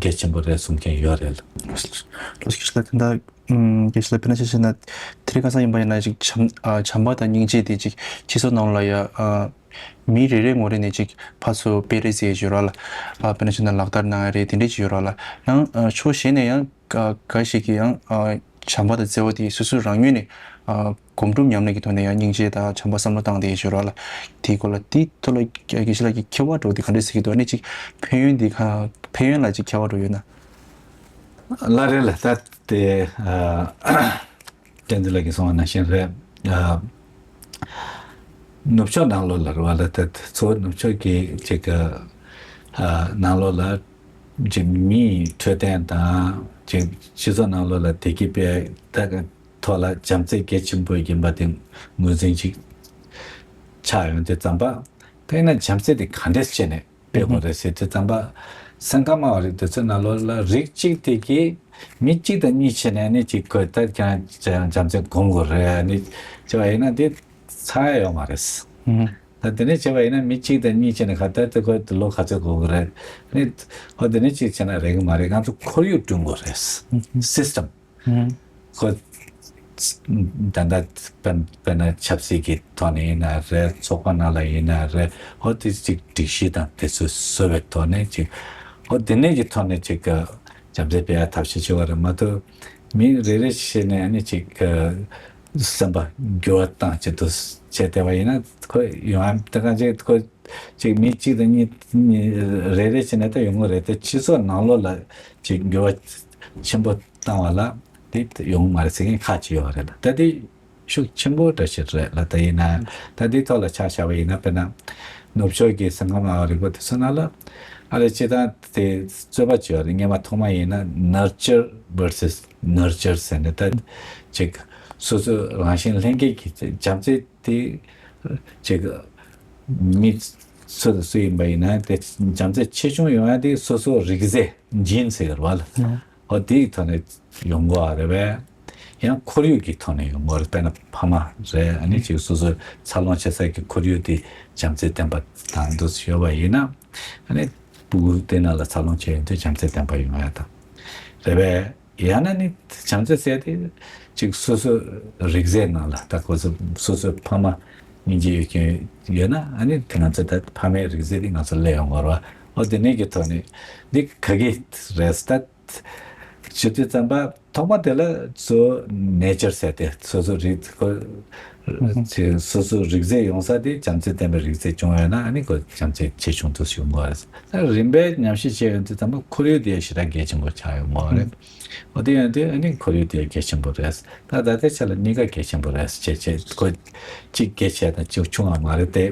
གལ་ཆེན་པོ་རེད་གསུང་མཁན་ཡོད་རེད། ལགས་སོ། ལགས་སོ། ད་ལྟ་ཨུམ། རྒན་ཞིག་ལ་དཔེར་ན་ཆ་བཞག་ན་དེ་རིང་ཁ་སང་ཡིན་པ་ཡིན་ན་ཅིག་བྱམས་ཨ་བྱམས་པ་དང་སྙིང་རྗེ་དེ་ཅིག་སྤྱི་ཚོགས་ནང་ལ་ཡ་ཨ་མི་རེ་རེ་ངོ་རེ་ནས་ཅིག་ཕར་ཚུར་སྤེལ་རེས་བྱེད་ཀྱི་ཡོད་ར་ལ། ཨ་དཔེར་ན་ཆ་བཞག་ན་ལག་བསྟར་གནང་ཡ་རེད། དེ་འདྲས་ཅིག་ཡོད་ར་ལ། ཡང་ཨ་ཕྱོགས་གཞན་ནས་ཡང་ཨ་འགའ་ཞིག་གིས་ཡང་ཨ་བྱམས་པ་དང་བརྩེ་བ་དེ་སོ་སོ་རང་ངོས་ནས་ཨ་སྒོམ་སྒྲུབ་ཉམས་ལེན་གྱི་ཐོག་ནས་ཡང་སྙིང་རྗེ་དང་བྱམས་པ་བསམ་བློ་བཏང་བསྡད་ཡོད་ར་ལ། དེའི་སྐོར་ལ་དེའི་ཐོག་ལ་རྒན་ཞིག་ལགས་ཀྱི་ཁྱད་པར་འདྲ་བོ་དེ་ག་འདྲས་གཟིགས་ཀྱི་འདུག་ཨ་ནི་ཅིག་ཕན་ཡོན་དེ་ག་ཕན་ཡོན་ལ་ཅིག་ཁྱད་པར་འདྲ་བོ་ཡོད་ན། ལགས་རེད་ལགས། ད་དེ་ཨ་བསྟན་འཛིན་ལགས་ཀྱིས་གསུངས་པ་ནང་བཞིན་རེད། ཨ་ནུབ་ཕྱོགས་ནང་ལོགས་ལ་རེད་བ་ལ། ད་གཙོ་བོ་ནུབ་ཕྱོགས་ཀྱི་ཅིག་གི་ཨ་ནང་ལོགས་ལ་ཅིག་མི་ཡི་འཕྲོད་བསྟེན་དང་ཅིག་སྤྱི་ཚོགས་ནང་ལོགས་ལ་བདེ་སྐྱིད་སྤེལ་ད་གི་ཐོག་ལ་བྱམས་བརྩེ་གལ་ཆེན་པོ་ཡིན་པ་དེ་ངོས་འཛིན་ཅིག་ཆགས་ཡོང་དུས་ཙམ་པ། དེས་ན་བྱམས་བརྩེ་དེ་ག་འདྲས་བྱས་ནས་སྤེལ་དགོས་རེད་ཟེར་དུས་ཙམ་པ། སེམས་ཁམས་སྨྲ་བ་རིགས་དེ་ཚོའི་ནང་ལོགས་ལ་རིགས་གཅིག་དེ་གིས་མི་གཅིག་དང་གཉིས་བྱས་ནས་ནི་ཅིག་གོ་ད་ཀྱང་བྱམས་བརྩེ་སྒོམ་དགོས་རེད་ནི་བྱས་པ་ཡིན་ན་དེ་ཚར་ཡོད་མ་རེད། ད་དེ་ནས་བྱས་པ་ཡིན་ན་མི་གཅིག་དང་གཉིས་བྱས་ནས་ག་ད་དེ་གོ་དེ་ལོ་ག་ཚོད་དགོས་ཀྱི་རེད་ནི། ཧོ་དེ་ནས་གཅིག་བྱས་ན་རེད་གི་མ་རེད། ང་ཚོ་ཁོར་ཡུག་བསྐྲུན་དགོས་རེད། སིས་ཊམ། ཁོ་ད་ལྟ་དཔེར་དཔེར་ན་ཆབ་སྲིད་ཀྱི་ཐོག་ནས་ཡིན་ན་རེད། ཚོགས་པ་ནང་ལ་ཡིན་ན་རེད། ཧོ་དེ་ཅིག་སྒྲིག་གཞི་དང་དེ་ཚོ་བཟོ་བའི་ཐོག་ནས་ཅིག་ཧོ་དེ་ནས་ཀྱི་ཐོག་ནས་ཅིག་གི་བྱམས་བརྩེ་སྤེལ་ཡ་ཐབས་ཤེས་བྱེད་པ་རེད་མ་གཏོགས། མི་རེ་རེ་བྱས་ནས་ཨ་ནི་ཅིག་གི་སེམས་པ་འགྱུར་བ་བཏང་ཆེད་དུ་བྱས་བསྡད་པ་ཡིན་ན་ཁོ་ཡོང་ཨ་ད་གང་ཅིག་ཁོ་ཅིག་མི་གཅིག་དང་གཉིས་གཉིས་རེ་རེ་བྱས་ནས་ད་ཡོང་གི་རེད་དེ། སྤྱི་ཚོགས་ནང་ལོགས་ལ་ཅིག་འགྱུར་བ་ཆེན་པོ་བཏང་བ་ལ་དེ་ཡོང་མ་རེད་ཟེར་མཁན་ཁག་ཅིག་ཡོད་རེད་ལ། ད་དེ་ཤུགས་ཆེན་པོ་འདྲ་ཞིག་རེད་ལ། ད་ཡིན་ན་ད་དེ་ཐོག་ལ་ཆ་བཞག་པ་ཡིན་ན། དཔེར་ན་ནུབ་ཕྱོགས་ཀྱི་སེམས་ཁམས་སྨྲ་བ་རིག་པ་དེ་ཚོ་ནང་ལ་ཨ་རེ་སྤྱིར་བཏང་དེ་རྩོད་པ་ཅིག་ཡོད་རེད། སྔོན་མ་ཐོག་མ་ཡིན་ན་nurture versus nurture་ཟེར་ནས་ད་ཅིག་སོ་སོའི་རང་བཞིན་ལྷན་སྐྱེས་ཀྱི་བྱམས་བརྩེ་དེ་ཅིག་མི་སུ་དང་སུ་ཡིན་པ་ཡིན་ན་དེ་བྱམས་བརྩེ་ཆེ་ཆུང་ཡོང་ཡ་དེ་སོ་སོ་རིགས་རྫས་genes་ཟེར་བ་ལ། ཨོ་དེའི་ཐོག་ནས་ཡོང་གི་ཡོད་རེད་པས། ཡང་ཁོར་ཡུག་གི་ཐོག་ནས་ཡོང་གི་ཡོད་རེད། དཔེར་ན་ཕ་མ་རེད། ཨ་ནི་ཅིག་སོ་སོའི་འཚར་ལོངས་བྱེད་ས་ཀྱི་ཁོར་ཡུག་དེ་བྱམས་བརྩེ་ལྡན་པ་དང་དུ་ཡོད་པ་ཡིན་ན། ཨ་ནི་སྤུ་གུ་དེ་ནང་ལ་འཚར་ལོངས་བྱེད་ཡོང་དུས་བྱམས་བརྩེ་ལྡན་པ་ཡོང་ཡ་དང་རེད་པས། ཡང་ན་ནི་བྱམས་བརྩེ་ཟེར་དེ་ཅིག་སོ་སོའི་རིགས་རྫས་ནང་ལ་ད་ཁོ་ཚོ་སོ་སོའི་ཕ་མ་སྙིང་རྗེ་ཡོད་མཁན་ཡོད་ན། ཨ་ནི་དེ་ང་ཚོ་ད་ཕ་མའི་རིགས་རྫས་དེ་ང་ཚོ་སླེབས་ཡོང་གི་ཡོད་རེད་པ། ཨོ་དེ་ནས་ཀྱི་ཐོག་ནས་འདི་ག་གི་རེད་ད། བྱེད་དུས་ཙམ་པ་ཐོག་མ་དེ་ལ་གཙོ་བོ་nature་ཟེར་ཏེ་སོ་སོ་རིགས་ཁོ་ཅེས་སོ་སོ་རིགས་རྫས་ཡོང་ས་དེ་བྱམས་བརྩེ་ལྡན་པའི་རིགས་རྫས་བྱུང་ཡོད་ན། ཨ་ནི་ཁོ་བྱམས་བརྩེ་ཆེ་ཆུང་དུ་བྱུང་དགོས་རེད། ད་རིམ་པས་ཉམས་ཞིབ་བྱས་ཡོང་དུས་ཙམ་པ་ཁོར་ཡུག་དེ་ཞེ་དྲག་གལ་ཆེན་པོ་ཆགས་ཡོང་གི་རེད། འོ་དེ་ཡོང་དུས་ཨ་ནི་ཁོར་ཡུག་དེ་གལ་ཆེན་པོ་རེད། ད་ད་ལྟའི་ཆ་ལ་གཉིས་ཀ་གལ་ཆེན་པོ་རེད་ཅེས་བྱས་ཁོ་གཅིག་གལ་ཆེ་དང་གཅིག་ཆུང་བ་མ་རེད་དེ།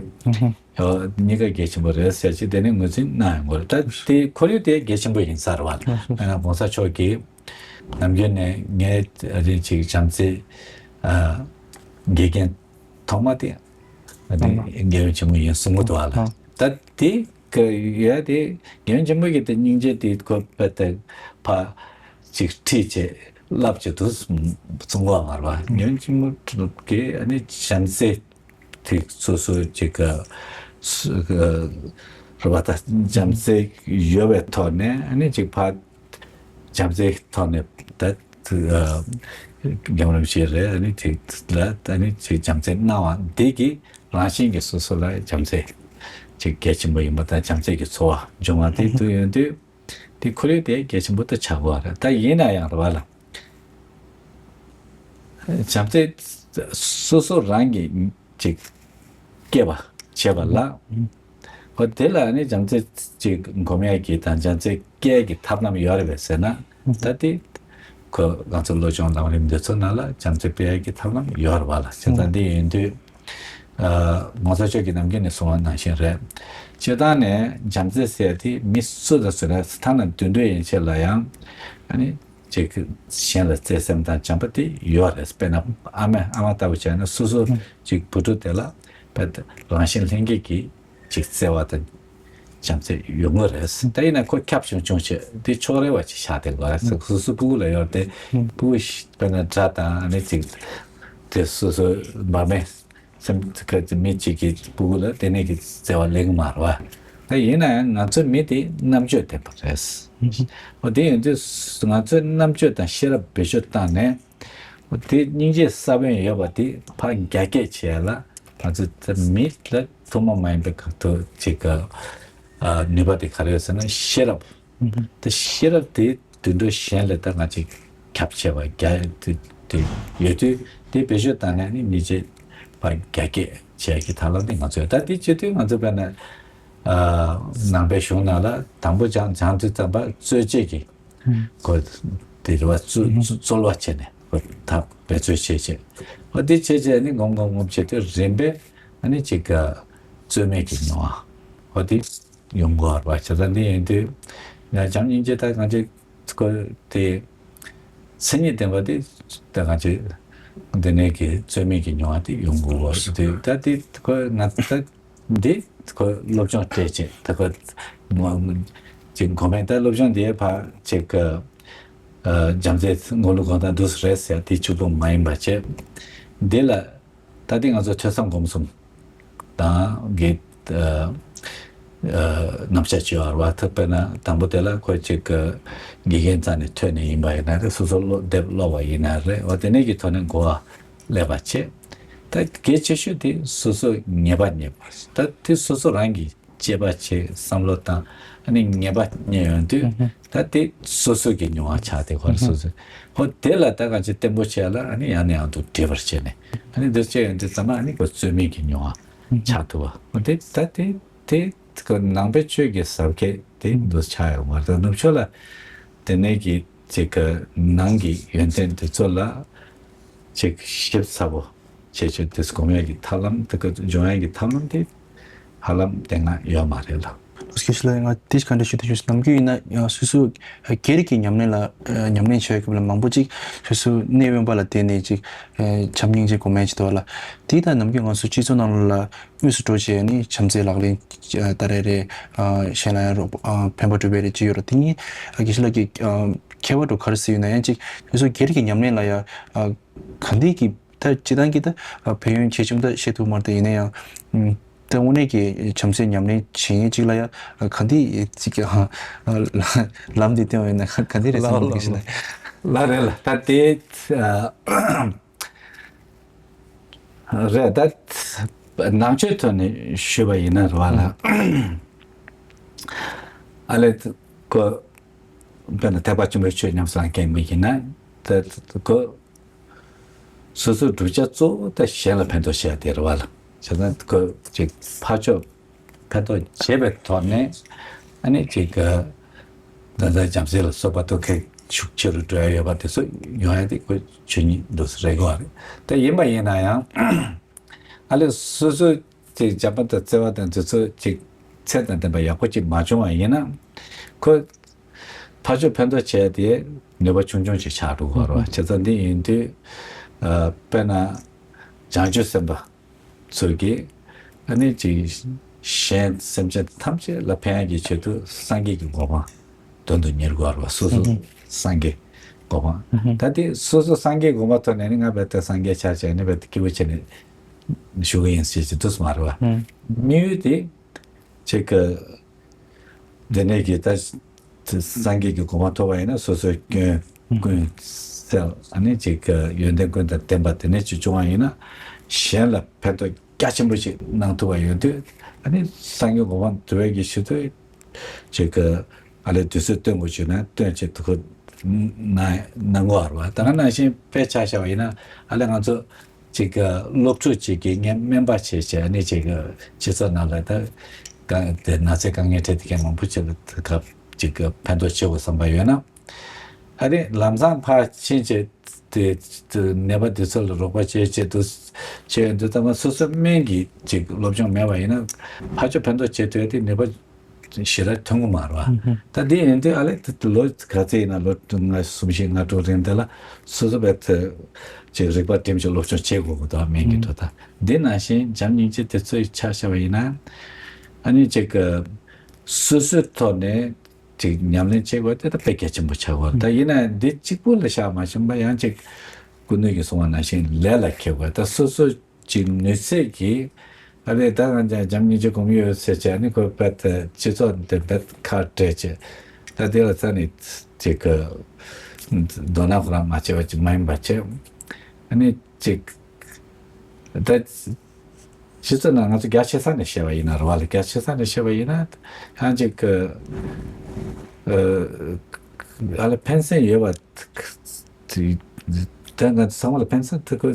ཨོ་གཉིས་ཀ་གལ་ཆེན་པོ་རེད་ཟེར་ཅིག་དེ་ནས་ངོས་འཛིན་གནང་ཡོང་གི་རེད། ད་དེ་ཁོར་ཡུག་དེ་གལ་ཆེན་པོ་ཡིན་ས་རེད་པ། ཨ་ནི་༸གོང་ས་མཆོག་གིས་ནམ་རྒྱུན་ནས་ངའི་རིན་ཅིག་བྱམས་བརྩེ་ཨ་དགེ་རྒན་ཐོག་མ་དེ་ཨ་ནི་དགེ་བའི་བྱེད་མུ་ཡིན་གསུང་གི་འདུག་པ་ལ། ད་དེ་ག་ཡོད་དེ་དགེ་བའི་བྱེད་མུ་གི་དེ་སྙིང་རྗེ་དེ་ཁོ་པད་དེ་ཕ་ཅིག་ཁྲིད་བྱས་བསླབ་བྱས་དུ་གསུང་གི་མ་རེད་པ། དགེ་བའི་བྱེད་མུ་གི་ཨ་ནི་བྱམས་བརྩེ་དེ་སོ་སོ་ཅིག་ག་སུ་ག་རེད་པ། ད་བྱམས་བརྩེ་ཡོད་པའི་ཐོག་ནས་ཨ་ནི་ཅིག་ཕ་བྱམས་བརྩེའི་ཐོག་ནས་ད་ཨ་རྒན་རིན་པོ་ཆེ་རེད། ཨ་ནི་ཅིག་ལ་ཨ་ནི་ཅིག་བྱམས་བརྩེ་གནང་བ་འདི་གི་རང་བཞིན་གྱིས་སོ་སོ་ལ་བྱམས་བརྩེ་ ཅིག་གལ་ཆེན་པོ་ཡིན་པ་དང་བྱམས་བརྩེ་གི་འཚོ་བ་སྦྱོང་བ་དེ་དུ་ཡོང་དུས། དེ་ཁོར་ཡུག་དེ་གལ་ཆེན་པོ་དུ་ཆགས་དགོས་རེད། ད་ཡིན་ན་ཡང་རེད་བ་ལ། བྱམས་བརྩེ་སོ་སོ་རང་གིས་ཅིག་སྐྱེས་པ་བྱས་པ་ལ། ཨོ་དེ་ལ་ནི་བྱམས་བརྩེ་ཅིག་སྒོམ་ཡས་ཀྱི་དང་བྱམས་བརྩེ་སྐྱེ་ཡས་ཀྱི་ཐབས་ལམ་ཡོད་རེད་པས་ཟེར་ན། ད་དེ་ཁོ་ང་ཚོ་བློ་སྦྱོང་ལམ་རིམ་འདི་ཚོ་ནང་ལ་བྱམས་བརྩེ་སྤེལ་ཡས་ཀྱི་ཐབས་ལམ་ཡོད་རེད་བ་ལ། བྱས་ཙང་འདི་ཡིན་དུས། ཨ་ངོ་མཚར་ཆོས་ཀྱི་ནམ་མཁའ་ནས་གསུངས་པ་ནང་བཞིན་རེད། སྤྱིར་བཏང་ནས་བྱམས་བརྩེ་ཟེར་དེ་མི་སུ་དང་སུ་ལ་ཐ་ན་དུད་འགྲོ་ཡན་ཆད་ལ་ཡང་ཨ་ནི་ཅིག་གཞན་ལ་བརྩེ་སེམས་དང་བྱམས་པ་དེ་ཡོད་རེད། དཔེར་ན་ཨ་མས་ཨ་མ་ལྟ་བུ་བྱས་ན་སོ་སོ་ཅིག་བུ་ཕྲུག་དེ་ལ་དཔེ་རང་བཞིན་ལྷན་སྐྱེས་ཀྱི་ཅིག་བརྩེ་བ་དང་བྱམས་བརྩེ་ཡོང་གི་རེད། ད་ཡིན་ན་ཁོ་ཁྱབ་ཆུང་ཆུང་བྱས་དེ་ཕྱོགས་རེ་བ་ཅིག་ཆགས་བསྡད་ཡོད་རེད། སོ་སོ་སྤུ་གུ་ལ་ཡོད་དེ་སྤུ་གུ་དཔེར་ན་དགྲ་དང་ཨ་ནི་ཅིག་དེ་སོ་སོ་འབར་མེད། སེམས་ཁ་ཅིག་མི་གཅིག་གི་སྤུ་གུ་ལ་དེ་ནས་ཀྱི་བརྩེ་བ་ལེགས་མ་རེད་བ། ད་ཡིན་ན་ཡང་ང་ཚོའི་མི་དེ་རྣམ་དཔྱོད་ལྡན་པ་རེད། འོ་དེ་ཡིན་དུས་ང་ཚོའི་རྣམ་དཔྱོད་དང་ཤེས་རབ་བེད་སྤྱོད་བཏང་ནས། འོ་དེ་སྙིང་རྗེ་ས་བོན་ཡོད་པ་དེ་ཕར་རྒྱ་སྐྱེད་བྱེད་ཡ་ལ་ང་ཚོ་མི་ལ་ཐུན་མོང་མ་ཡིན་པའི་ག་ཐུག་ཅིག་ག་ནུས་པ་དེ་ག་རེ་ཡོད་ཟེར་ན་ཤེས་རབ། ད་ཤེས་རབ་དེ་དུད་འགྲོ་གཞན་ལས་ད་ང་ཅིག་ཁྱབ་ཆེ་བ་རྒྱ་དེ་དེ་ཡོད་དུས་དེ་བེད་སྤྱོད་བཏང་ནས་ནི་མི་ཚེ་ཕར་རྒྱ་སྐྱེད་བྱེད་ཀྱི་ཐབས་ལམ་དེ་ང་ཚོས་ད་དེ་བྱེད་དུས་ང་ཚོ་དཔེར་ན་ནང་པའི་གཞུང་ནང་ལ་དང་པོ་སྦྱང་སྦྱང་དུས་ཙམ་པ་རྩོད་བཅས་ཀྱི་གོ་དེ་རེ་བ་རྩོལ་བ་བྱས་ནས་གོ་ཐབས་འབད་རྩོལ་བྱས་བྱས་འོ་དེ་བྱས་བྱས་ནི་ངོམ་ངོམ་ངོམ་བྱེད་དུས་རིམ་པས་ཨ་ནི་ཅིག་རྩོལ་མེད་ཀྱི་མྱོང་བ་འོ་དེ། ཡོང་དགོས་པ་བྱས་ཙང་འདི་ཡིན་དུས་ང་བྱམས་སྙིང་རྗེ་ད་ང་ཚོས་ཁོ་དེ་མཚན་ཉིད་ལྡན་པ་དེ་ད་ང་ཚོས་འདི་ནས་ཀྱི་རྩོལ་མེད་ཀྱི་མྱོང་བ་དེ་ཡོང་དགོས་པ་དེ་ད་དེ་ཁོ་ང་ད་འདི་ཁོ་སློབ་སྦྱོང་སྤྲད་བྱས་ད་ཁོ་ཅིག་གོ་མེད་ད་སློབ་སྦྱོང་འདིའི་ཕ་ཅིག་བྱམས་བརྩེ་ངོ་ལུགས་གང་ལྟར་འདུག་རེད་ཟེར་དེ་གཅིག་པོ་མ་ཡིན་པ་བྱས་འདི་ལ། ད་ལྟའི་ང་ཚོ་ཐོས་བསམ་སྒོམ་གསུམ་དང་གི་རྣམ་གཞག་བྱེད་པར་བ་ཐུབ་པས་ན་དང་པོ་དེ་ལ་ཁོ་ཅིག་དགེ་རྒན་རྩ་ནས་ཐོས་ནས་ཡིན་པ་ཡིན་ན་རེད། སོ་སོ་སློབ་དེབ་ཀློག་པ་ཡིན་ན་རེད། འོ་དེ་ནས་ཀྱི་ཐོག་ནས་གོ་བ་སླེབས་པ་བྱེད། ད་གལ་ཆེ་ཤོས་དེ་སོ་སོ་ངེས་པ་རྙེད་པ་ད་དེ་སོ་སོ་རང་གི་དཔྱད་པ་བྱེད་བསམ་བློ་བཏང་ཨ་ནི་ངེས་པ་རྙེད་ཡོང་དུས་ད་དེ་སོ་སོ་གི་མྱོང་བ་ཆགས་ཏེ་ཁོ་རང་སོ་སོ་ཧོ་དེ་ལ་ད་གང་ཅི་བརྟན་པོ་བྱས་ལ་ཨ་ནི་ཡང་ནས་ཡང་དུ་འདྲེས་པར་བྱས་ནས་ཨ་ནི་འདི་བྱས་ཡོང་དུས་ཙམ་ཨ་ནི་ཁོ་རྩོལ་མེད་ཀྱི་མྱོང་བ་ཆགས་ཐུབ་པ་ཧོ་དེ་ད་དེ་དེ་ཁོ་ནང་པའི་ཆོས་ཀྱི་ཟབ་ཁྱད་དེ་འདུ་ཆགས་ཡོང་བ་ད་ནུབ་ཕྱོགས་ལ་དེ་ནས་ཀྱི་ཅིག་གི་ནང་གི་ཡོན་ཏན་དེ་ཚོ་ལ་ཅིག་ཞིབ་ཚགས་པོ་ཁྱད་ཆོས་དེ་སྒོམ་ཡས་ཀྱི་ཐབས་ལམ་དེ་ག་སྦྱོང་ཡས་ཀྱི་ཐབས་ལམ་དེ་ཧ་ལམ་དེ་སྔ་ཡོད་མ་རེད་ལ། སྐད་ཆ་ལ་ང་དེ་ག་འདྲ་ཞུ་དེ་ཞུ་ནམ་རྒྱུན་ཡིན་ན་སོ་སོ་སྒེར་གྱི་ཉམས་ལེན་ལ་ཉམས་ལེན་བྱེད་སྐབས་ལ་མང་པོ་ཅིག་སོ་སོ་གནས་དབེན་པ་ལ་བསྡད་ནས་ཅིག་བྱམས་སྙིང་རྗེ་སྒོམ་ཡས་བྱེད་དོ་ལ་དེ་ད་ནམ་རྒྱུན་ང་ཚོ་སྤྱི་ཚོགས་ནང་ལ་དངོས་སུ་འགྲོ་བྱས་ནས་བྱམས་བརྩེ་ལག་ལེན་བསྟར་ཡས་རེད། གཞན་ལ་ཡང་རོགས་ཕན་པ་སྒྲུབ་ཡས་རེད་ཅི་ཡོད་ར་དེ་གཉིས་སྐད་ཆ་ལ་ཁྱད་པར་འགྲོ་ག་རེ་ཟེར་ཡོད་ན་ཡང་ཅིག་སོ་སོ་སྒེར་གྱི་ཉམས་ལེན་ལ་ཡང་ག་འདྲས་ཀྱི་ད་སྤྱི་བཏང་གི་ད་ཕན་ཡོན་ཆེ་ཆུང་ད་བཤད་ཐུབ་མ་རེད་ད་ཡིན་ན་ཡང་ད་དངོས་གནས་ཀྱི་བྱམས་བརྩེ་ཉམས་ལེན་བྱེད་མཁན་ཅིག་ལ་ཡང་ག་འདྲས་ཅིག་ལམ་འདི་བསྟན་པ་ཡིན་ན་ག་འདྲས་རེད་བསམ་གི་ཞིག་ལ། ལ་རེད་ལ་ད་དེ་རེད་ད་ནང་ཆོས་ཐོག་ནས་ཞུས་པ་ཡིན་ན་རེད་བ་ལ་ཨ་ལས་ཁོ་དཔེར་ན་ཐེག་པ་ཆེན་པོའི་ཆོས་ཉམས་སུ་བླངས་མཁན་མི་ཡིན་ན་ད་ཁོ། སོ་སོའི་བསྒྲུབ་བྱ་གཙོ་བོ་ད་གཞན་ལ་ཕན་ཐོགས་བྱེད་ཡ་དེ་རེད་བ་ལ། བྱས་ཙང་ཁོ་ཅིག་ཕར་ཕྱོགས་ཕན་ཐོགས་བྱེད་པའི་ཐོག་ནས་ཨ་ནི་ཅིག་གི་ད་ལྟ་བྱམས་བརྩེ་ལ་སོགས་པ་ཐོག་ཁེགས་ཤུགས་ཆེ་རུ་འགྲོ་ཡ་ཡོད་པ་དེ་ཚོ་ཡོང་ཡ་དེ་ཁོ་ཆོས་ཉིད་འདུག་སེ་རེད་གོ་རེད། ད་ཡིན་པ་ཡིན་ན་ཡང་ཨ་ལས་སོ་སོ་ཅིག་བྱམས་པ་དང་བརྩེ་བ་དང་དེ་ཚོ་ཅིག་ཚད་དང་ལྡན་པ་ཡག་པོ་ཅིག་མ་བྱུང་བ་ཡིན་ན་ཁོ། ཕར་ཕྱོགས་ཕན་ཐོགས་བྱས་ཏེ་ནུས་པ་ཆུང་ཆུང་ཞིག་ཆགས་འགྲོ་གི་རེད་བ། བྱས་ཙང་འདི་ཡིན་དུས་དཔེར་ན་བྱང་ཆུབ་སེམས་དཔའ་ཚོ་གིས་ཨ་ནི་ཅིག་གཞན་སེམས་ཅན་ཐམས་ཅད་ལ་ཕན་ཡག་གི་ཆེད་དུ་སངས་རྒྱས་ཀྱི་གོ་འཕང་དོན་དུ་གཉེར་དགོས་རེད་བ། སོ་སོ་སངས་རྒྱས་གོ་འཕང་ད་དེ་སོ་སོ་སངས་རྒྱས་གོ་འཕང་ཐོབ་ནས་ནི་ང་རྦད་དེ་སངས་རྒྱས་ཆགས་བྱས་ནི་རྦད་དེ་སྐྱིད་པོ་བྱས་ནས་བཞུགས་གི་ཡིན་ཟེར་གྱི་འདུག་སེ་མ་རེད་བ། དམིགས་ཡུལ་དེ་ཅིག་གི་འདི་ནས་ཀྱི་ད་སངས་རྒྱས་ཀྱི་གོ་འཕང་ཐོབ་པ་ཡིན་ན་སོ་སོའི་སྐྱོན་ཀུན་སེལ་ཨ་ནི་ཅིག་གི་ཡོན་ཏན་ཀུན་དང་ལྡན་པ་དེ་ནས་ཅིག་བྱུང་བ་ཡིན་ན་ གཞན་ལ་ཕན་ཐོགས་རྒྱ་ཆེན་པོ་ཞིག་གནང་ཐུབ་པ་ཡོང་དུས། ཨ་ནི་སངས་རྒྱས་གོ་འཕང་འགྲུབ་པའི་གི་ཆེད་དུ་ཅིག་གི་ཨ་ལས་དུས་ཚོད་སྟོན་དགོས་བྱུང་ན་སྟོན་བྱེད་དུ་ཁོ་ན་ན་ངོ་བར་བ། ད་ག་ནང་བཞིན་དཔེ་ཆ་བཞག་པ་ཡིན་ན། ཨ་ལས་ང་ཚོ་ཅིག་གི་སློབ་ཕྲུག་ཅིག་གིས་ངས་སྨན་པ་བྱས་བྱས། ཨ་ནི་ཅིག་གི་སྤྱི་ཚོགས་ནང་ལ་ད་གང་དེ་ན་ཚས་དཀའ་ངལ་འཕྲད་དེ་མཁན་མང་པོ་ཅིག་ལ་དེ་སྐབས་ཅིག་གི་ཕན་ཐོགས་བྱེད་དགོས་བསམ་པ་ཡོད་ན། ཨ་ནི་ལམ་སང་ཕར་ཕྱིན་བྱས་དེ་དེ་ནད་པ་དེ་ཚོ་ལ་རོགས་པ་བྱེད་ཆེད་དུ་བྱས་ཡོང་དུས། ད་མ་སོ་སོ་སྨན་གྱི་ཅིག་སློབ་སྦྱོང་མེད་པ་ཡིན་ན་ཕར་ཕྱོགས་ཕན་ཐོགས་བྱེད་ཐུབ་ཡ་དེ་ནད་པ་ཞེ་དྲག་ཐོན་གི་མ་རེད་བ། ད་དེ་ཡིན་དུས་ཨ་ལས་དེ་ལོ་ག་ཚོད་ཡིན་ན། ལོ་ལྔ་གསུམ་བཞི་ལྔ་དྲུག་རིང་དེ་ལ་སོ་སོ་བས་དེ་ཅིག་རིག་པ་བསྒྲིམས་ཅིག་སློབ་སྦྱོང་བྱེད་དགོས་གི་འདུག་སྨན་གྱི་ཐོག་ད། དེ་ནང་བཞིན་བྱམས་སྙིང་རྗེ་དེ་ཚོའི་ཆ་བཞག་པ་ཡིན་ན། ཨ་ནི་ཅིག་གི་སོ་སོའི་ཐོག་ནས་ཅིག་ཉམས་ལེན་བྱེད་དགོས་དེ་ད་དཔེ་གལ་ཆེན་པོ་ཆགས་ཡོད་རེད། ད་ཡིན་ན་འདི་གཅིག་པུ་ལ་བཞག་མ་ཕྱིན་པ་ཡང་ཅིག་སྐུ་ནུས་ཀྱིས་གསུངས་པ་ནང་བཞིན་ལས་ལ་འཁེལ་དགོས། ད་སོ་སོ་ཅིག་ནུས་ཚད་ཀྱིས། ཨ་ལས་ད་ང་ཅག་བྱམས་སྙིང་རྗེ་སྒོམ་ཡོད་ཟེར་བྱས། ཨ་ནི་ཁོ་རྦད་དེ་སྤྱི་ཚོགས་འདི་རྦད་ཁ་བྲལ་བྱས། ད་དེ་ལ་རྩ་ནས་ཅིག་གི་དོ་སྣང་ཁོ་རང་མ་བྱས་པ་ཅིག་མ་ཡིན་པ་བྱས། ཨ་ནི་ཅིག་ད་སྤྱི་ཚོགས་ནང་ང་ཚོ་རྒྱ་ཆེ་ས་ནས་བཤད་པ་ཡིན་ན་རེད་བ། ལ་རྒྱ་ཆེ་ས་ནས་བཤད་པ་ཡིན་ན། ཡང་ཅིག་གི་ཨ་ལ་ཕན་སེམས་ཡོད་པ་དེ། ད་ང་ཚོ་ཚང་མ་ལ་ཕན་སེམས་དེ་ཁོ་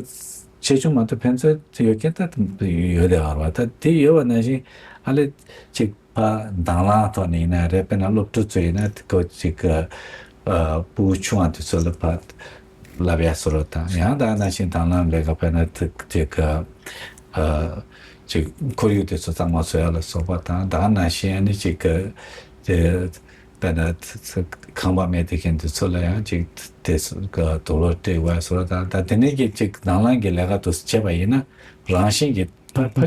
ཆེ་ཆུང་མ་གཏོགས་ཕན་ཚུན་ཡོད་མཁན་ད་ཡོད་རེད་བ། ད་དེ་ཡོད་པ་ནང་བཞིན་ཨ་ལས་ཅིག་ཕར་དང་བླངས་ཐོག་ནས་ཡིན་ན་རེད། དཔེར་ན་སློབ་ཕྲུག་ཚོ་ཡིན་ན་ཁོ་ཅིག་གི་ཨ་ཕྲུ་གུ་ཆུང་བ་དེ་ཚོ་ལ་ཕར་བསླབ་ཡ་བཟོ་འདྲ་དང་། ཡང་ད་ནང་བཞིན་དང་བླངས་ལས་ཀ་དཔེར་ན་ཅིག་གི་ཨ་ཅིག་ཁོར་ཡུག་དེ་ཚོ་གཙང་མ་བཟོ་ཡ་ལ་སོགས་པ་དང་། ད་ནང་བཞིན་ཨ་ནི་ཅིག་གི་དེ་དཔེར་ན་ཁང་པ་མེད་དེ་མཁན་དེ་ཚོ་ལ་ཡང་ཅིག་དེ་ཚོ་གི་དུག་ལོག་སྤྲད་དགོས་བཟོ་འདྲ་དང་། ད་དེ་ནས་ཀྱི་ཅིག་དང་བླངས་ཀྱི་ལས་ཀ་དེ་ཚོ་བྱས་པ་ཡིན་ན་རང་བཞིན་གྱིས་ཕ་ཕ་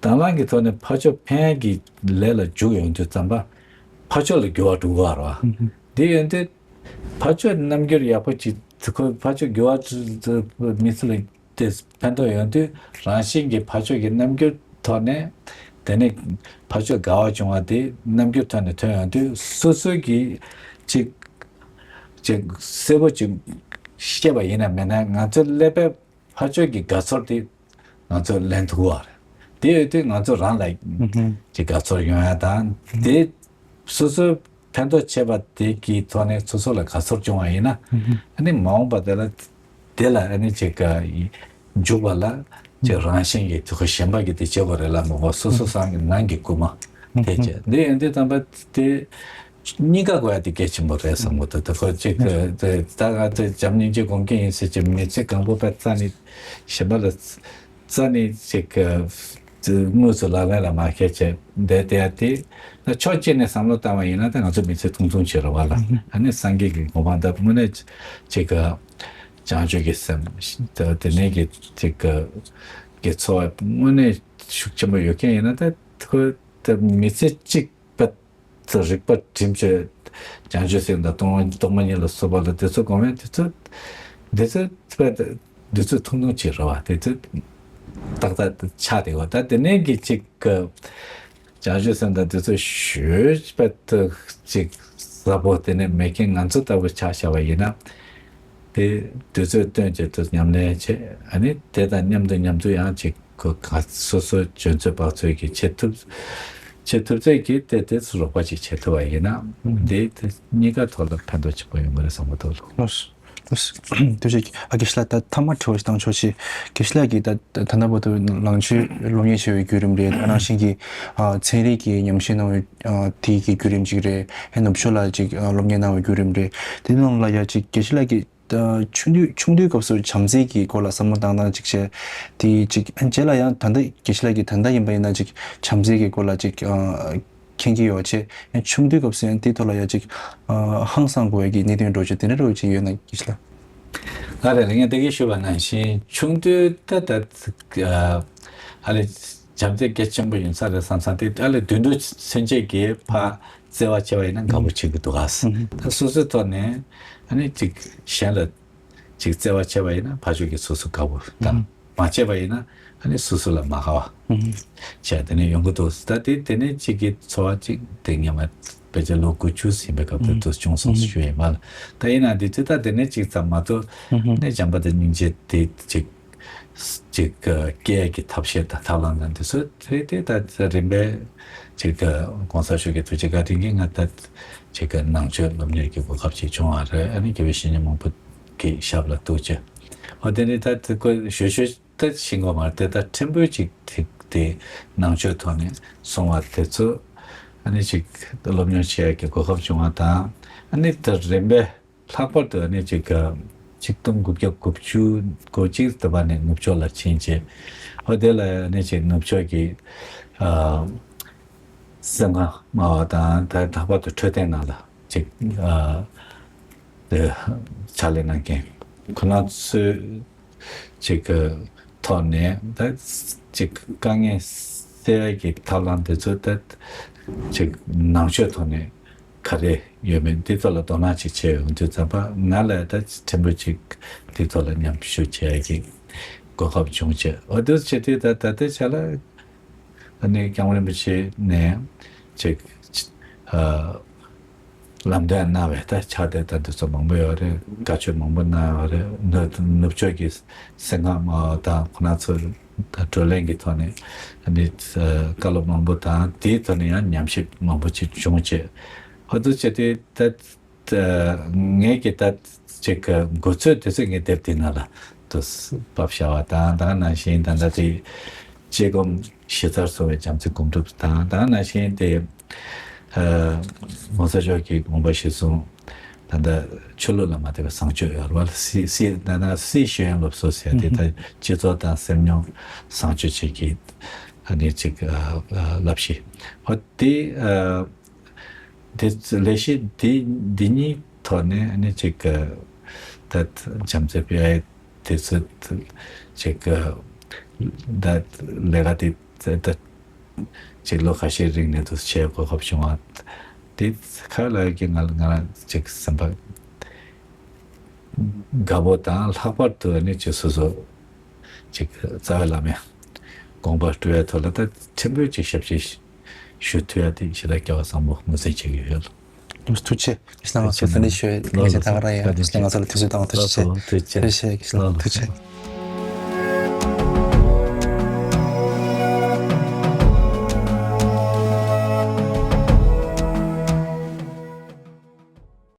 དང་བླངས་ཀྱི་ཐོག་ནས་ཕར་ཕྱོགས་ཕན་གྱི་ལས་ལ་འཇུག་ཡོང་དུས་ཙམ་པ་ཕར་ཕྱོགས་ལ་འགྱུར་བ་འགྲོ་གི་ཡོད་རེད་བ། དེ་ཡོང་དུས་ཕར་ཕྱོགས་རྣམ་འགྱུར་ཡག་པོ་ཅིག་ཁོ་ཕར་ཕྱོགས་འགྱུར་བ་མི་ཚེ་ལ་དེ་ཕན་ཐོགས་ཡོང་དུས་རང་བཞིན་གྱིས་ཕར་ཕྱོགས་ཀྱི་རྣམ་འགྱུར་ཐོག་ནས། དེ་ནས་ཕར་ཕྱོགས་དགའ་བ་བྱུང་བ་དེ་རྣམ་འགྱུར་ཐོག་ནས་ཐོན་ཡོང་དུས། སོ་སོ་གིས་ཅིག་ཅིག་གསལ་པོ་ཅིག་ཤེས་པ་ཡིན་ན་མེད་ན་ང་ཚོ་ཀླད་པའི་ཕར་ཕྱོགས་ཀྱི་དགའ་ཚོར་དེ་ང་ཚོ་ལེན་ཐུབ་པ་རེད། དེ་ཡོད་དུས་ང་ཚོ་རང་ལ་ཅིག་དགའ་ཚོར་ཡོང་ཡ་དང་། དེ་སོ་སོའི་ཕན་ཐོགས་བྱས་པ་དེ་གི་ཐོག་ནས་སོ་སོ་ལ་དགའ་ཚོར་བྱུང་བ་ཡིན་ན། ཨ་ནི་མ་འོངས་པ་དེ་ལ་དེ་ལ་ཨ་ནི་ཅིག་འཇུག་པ་ལ་ཅིག་རང་བཞིན་གྱིས་དེ་ཁོ་གཞན་པ་གིས་དེ་བྱེད་དགོས་རེད་ལབ་མི་དགོས། སོ་སོ་སང་གི་ནང་གི་སྐུལ་མ་དེ་བྱས། འདི་ཡོང་དུས་ཙམ་པ་དེ་གཉིས་ཀ་དགོས་ཡ་དེ་གལ་ཆེན་པོ་རེད་བསམ་གི་འདུག་དེ་ཁོ་ཅིག་དེ་ད་ག་དེ་བྱམས་སྙིང་རྗེ་སྒོམ་མཁན་ཡིན་ཟེར་གྱི་མི་ཚེ་གང་པོ་པའི་རྩ་ནས་གཞན་པ་ལ་རྩ་ནས་ཅིག་གི་དངོས་སུ་ལག་ལེན་ལ་མ་འཁེལ་བྱས་བསྡད་བསྡད་ཡ་དེ། ད་ཕྱོགས་གཅིག་ནས་བསམ་བློ་བཏང་བ་ཡིན་ན་ད་ང་ཚོ་མི་ཚེ་ཐུང་ཐུང་བྱེད་རེད་བ་ལ། ཨ་ནི་སངས་རྒྱས་ཀྱི་གོ་འཕང་ད་དངོས་གནས་ཅིག་གི་བྱང་ཆུབ་ཀྱི་སེམས་ད་དེ་ནས་ཀྱི་ཅིག་གི་གི་འཚོ་བ་དངོས་གནས་ཤུགས་ཆེན་པོ་ཡོད་མཁན་ཡིན་ན། ད་ཁོ་ད་མི་ཚེ་གཅིག་པ་ཚོ་རིག་པ་བསྒྲིམས་བྱས་བྱང་ཆུབ་སེམས་དང་སྟོང་སྟོང་པ་ཉིད་ལ་སོགས་པ་ལ་དེ་ཚོ་སྒོམ་ཡ་དེ་ཚོ་དེ་ཚོ་དཔེ་དེ་ཚོ་ཐུང་ཐུང་ཅིག་རེད་བ། དེ་ཚོ་ཏག་ཏག་ཆགས་བསྡད་ཡོད། ད་དེ་ནས་ཀྱི་ཅིག་གི་བྱང་ཆུབ་སེམས་དང་དེ་ཚོ་ཞེ་པོ་ཅིག་ཟབ་པོ་དེ་ནས་མེད་མཁན་ང་ཚོ་ལྟ་བུ་ཆ་བཞག་པ་ཡིན་ན། དེ་དུས་ཚོད་བཏོན་བྱས་དུ་ཉམས་ལེན་བྱས། ཨ་ནི་དེ་དང་མཉམ་དུ་མཉམ་དུ་ཡང་ཅིག་ཁོ་ག་སོ་སོ་འཇོན་ཚོད་དཔག་ཚོད་ཀྱིས་བྱེད་ཐུབ་བྱེད་ཐུབ་ཚད་ཀྱིས་དེ་དེ་ཚོ་རོགས་པ་ཅིག་བྱེད་ཐུབ་པ་ཡིན་ན། དེ་དེ་གཉིས་ཀ་ཐོག་ལ་ཕན་ཐོགས་ཆེན་པོ་ཡོང་གི་རེད་བསམ་གི་འདུག་ལགས། ལགས་སོ། ཐུགས་རྗེ་ཆེ། ཨ་དགེ་བཤེས་ལགས། ད་མཐའ་མ་དྲི་བ་ཞིག་བཏང་ཆོག་ཅིག་དགེ་བཤེས་ལགས་ཀྱིས་ད་ད་ལྟ་བར་དུ་ནང་ཆོས་སློབ་གཉེར་བྱས་པའི་བརྒྱུད་རིམ་རེད། ད་ནང་བཞིན་གྱི་ཨ་ཚན་རིག་གི་ཉམས་ཞིབ་གནང་བའི་ཨ་དེའི་གི་བརྒྱུད་རིམ་ཅིག་རེད། ཧེ་ནུབ་ཕྱོགས་ལ་ཅིག་ཨ་སློབ་གཉེར་གནང་བའི་བརྒྱུད་རིམ་རེད། དེ་ནང་ལ་ཡ་ཅིག་དགེ་བཤེས་ལགས་ཀྱིས་ད་ཆུང་དུས་ཆུང་དུས་སྐབས་སུ་བྱམས་བརྩེ་གི་སྐོར་ལ་བསམ་བློ་བཏང་སྟངས་ཅིག་བྱས། དེ་ཅིག་རྗེས་ལ་ཡང་ད་ལྟ་དགེ་བཤེས་ལགས་ཀྱིས་ད་ལྟ་ཡིན་པ་ཡིན་ན་ཅིག་བྱམས་བརྩེ་གི་སྐོར་ལ་ཅིག་ཨ་མཁྱེན་གྱི་ཡོད་བྱས། ཡང་ཆུང་དུས་སྐབས་སུ་ཡང་དེའི་ཐོག་ལ་ཡང་ཅིག་ཨ་ཧང་སང་དགོས་ཡ་གི་གནད་དོན་འདྲ་བོ་ཅིག་དེ་འདྲ་འདྲ་བོ་ཅིག་ཡོད་ན་དགེ་བཤེས་ལགས། ལགས་རེད། ངས་དེ་གས་ཞུས་པ་ནང་བཞིན་ཆུང་དུས་ད་ད་ཨ་ལས་བྱམས་བརྩེ་གལ་ཆེན་པོ་ཡིན་ས་རེད་བསམ་བསམ་དེ། ཨ་ལས་དུད་འགྲོ་ཚུན་ཆད་ཀྱིས་ཕར་བརྩེ་བ་བྱས་པ་ཡིན་ན་དགའ་པོ་བྱེད་ཀྱི་འདུག་ག་ད་སོ་སོའི་ཐོག་ནས་ཨ་ནི་ཅིག་གཞན་ལ་ཅིག་བརྩེ་བ་བྱས་པ་ཡིན་ན་ཕར་ཕྱོགས་ཀྱིས་སོ་སོ་དགའ་པོ་དང་། མ་བྱས་པ་ཡིན་ན་ཨ་ནི་སོ་སོ་ལ་མ་དགའ་བ་བྱས་དེ་ནས་ཡོང་གི་འདུག་ད་དེ་དེ་ནས་ཅིག་གི་འཚོ་བ་ཅིག་དེ་སྔོན་མ་ཕལ་ཆེར་ལོ་དགུ་བཅུ་ཟིན་པའི་སྐབས་དེ་དུས་བྱུང་སོང་ཞུ་ཡིན་པ་ལ། ད་ཡིན་ན་དེ་ཚོ་ད་དེ་ནས་ཅིག་ཙམ་མ་གཏོགས་ནས་བྱམས་པ་དང་སྙིང་རྗེ་དེ་ཅིག་ ཅིག་སྐྱེ་ཡ་གི་ཐབས་ཤེས་དང་ཐབས་ལམ་དང་དེ་ཚོ་དེ་དེ་ད་རིམ་པས་ཅིག་གོང་ས་མཆོག་གི་ཐུགས་རྗེ་བཀའ་དྲིན་གྱིས་ང་ད་ཅིག་ནང་ཆོས་སློབ་གཉེར་གྱི་གོ་སྐབས་ཅིག་བྱུང་བ་རེད། ཨ་ནི་དགེ་བའི་བཤེས་གཉེན་མང་པོ་གི་ཞབས་ལ་གཏུགས་བྱས། ཨོ་དེ་ནི་ད་དེ་ཀོ་ཞོ་ཞོ་ད་ཤེས་དགོས་མ་རེད། དེ་ད་ཕྲན་བུ་ཅིག་དེ་དེ་ནང་ཆོས་ཐོག་ནས་གསུང་བ་དེ་ཚོ་ཨ་ནི་ཅིག་སློབ་གཉེར་བྱེད་ཡ་གི་གོ་སྐབས་བྱུང་བ་དང་། ཨ་ནི་ད་རིམ་པས་ལྷག་པར་དུ་ཨ་ནི་ཅིག་ག་ཆིག་སྟོང་དགུ་བརྒྱ་དགུ་བཅུ་གོ་གཅིག་དེ་བ་ནས་ནུབ་ཕྱོགས་ལ་ཕྱིན་བྱས། ཨོ་དེ་ལ་ཨ་ནི་ཅིག་ནུབ་ཕྱོགས་ཀྱི་ཨ་སེམས་ཁམས་སྨྲ་བ་དང་། ད་ལྷག་པར་དུ་འཕྲོད་བསྟེན་ནང་ལ་ཅིག་ཨ་དེ་ཕྱག་ལས་གནང་མཁན་ཁོ་ན་ཚོས་ཅིག་གི་ཐོག་ནས་ད་ཅིག་དཀའ་ངལ་སེལ་ཡ་གི་ཐབས་ལམ་དེ་ཚོ་ད་ཅིག་ནང་ཆོས་ཐོག་ནས་ག་རེ་ཡོད་མེད་འདི་ཚོ་ལ་དོ་སྣང་ཅིག་བྱས་ཡོང་དུས་ཙམ་པ། ང་ལ་ད་ཕྲན་བུ་ཅིག་འདི་ཚོ་ལ་མཉམ་ཞུགས་བྱེད་ཡ་གི་གོ་སྐབས་བྱུང་བྱས། འོ་དེ་བྱེད་དུས་ད་ད་ལྟའི་ཆ་ལ་ཨ་ནི་སྐྱབས་མགོན་རིན་པོ་ཆེ་ནས་ཅིག་ཨ་ལམ་སྟོན་གནང་བའི་ད་ཕྱག་དེབ་དང་འདི་ཚོ་མང་པོ་ཡོད་རེད། བཀའ་ཆོས་མང་པོ་གནང་ཡོད་རེད། ནུབ་ནུབ་ཕྱོགས་ཀྱི་སེམས་ཁམས་དང་ཁོ་ན་ཚོ་བགྲོ་གླེང་གི་ཐོག་ནས་ཨ་ནི་བཀའ་སློབ་མང་པོ་དང་། དེའི་ཐོག་ནས་ཡང་ཉམས་ཞིབ་མང་པོ་ཅིག་བྱུང་བྱས། ཧོ་ཏུ་བྱས་ཏེ་ད་ངས་ཀྱི་ད་ཅིག་གི་འགོ་ཚུགས་དུས་ཚོད་ངས་དེབ་དེ་ནང་ལ་དུ་ཕབ་བཞག་པ་དང་། ད་ག་ནང་བཞིན་ད་ལྟ་དེ་དཔྱད་སྒོམ་ཞིབ་ཚགས་སོང་བའི་བྱམས་བརྩེ་སྒོམ་སྒྲུབ་དང་། ད་ག་ནང་བཞིན་དེ་ཨ་ྋགོང་ས་མཆོག་གི་དགོངས་པ་གཞིར་བཟུང་ད་ལྟ་ཆོས་ལུགས་ལ་མ་ལྟོས་པའི་བཟང་སྤྱོད་ཡོད་རེད་བ། སི་སི་ད་ལྟ་སི་ཞོན་སློབ་གསོ་ཟེར་ཏེ། ད་སྤྱི་ཚོགས་དང་སེམས་མྱོང་བཟང་སྤྱོད་བཅས་ཀྱི་ཨ་ནི་ཅིག་ཨ་ཨ་བསླབ་གཞི། ཧོ་དེ་ཨ་དེ་ལས་གཞི་འདི་འདི་གཉིས་ཐོག་ནས་ཨ་ནི་ཅིག་ག་ད་བྱམས་བརྩེ་སྤེལ་ཡ་དེ་ཚོ་ཅིག་ག་ད་ལས་ཀ་དེ་ད་ཅིག་ལོ་ཁ་ཤས་རིང་ནས་དུ་བྱེད་གོ་སྐབས་བྱུང་བ་དེ་ཁ་ལ་གི་ང་ང་རང་ཅིག་སེམས་པ་དགའ་པོ་དང་། ལྷག་པར་དུ་ཨ་ནི་ཅིག་སོ་སོ་ཅིག་རྩ་བའི་བླ་མའི་དགོངས་པ་སྤྲོད་ཡ་ཐོག་ལ་ད་ཕྲན་བུ་ཅིག་ཞབས་ཕྱི་ཞུ་ཐུབ་ཡ་དེ་ཞེ་དྲག་སྐལ་བ་བཟང་པོ་ངོས་འཛིན་བྱེད་ཀྱི་ཡོད། ཐུགས་རྗེ་ཆེ། ཁྱེད་ང་ཚོ་ལ་ཐུགས་རྗེ་གནང་། ཐུགས་རྗེ་ཆེ། ཐུགས་རྗེ་ཆེ། ཐུགས་རྗེ་ཆེ།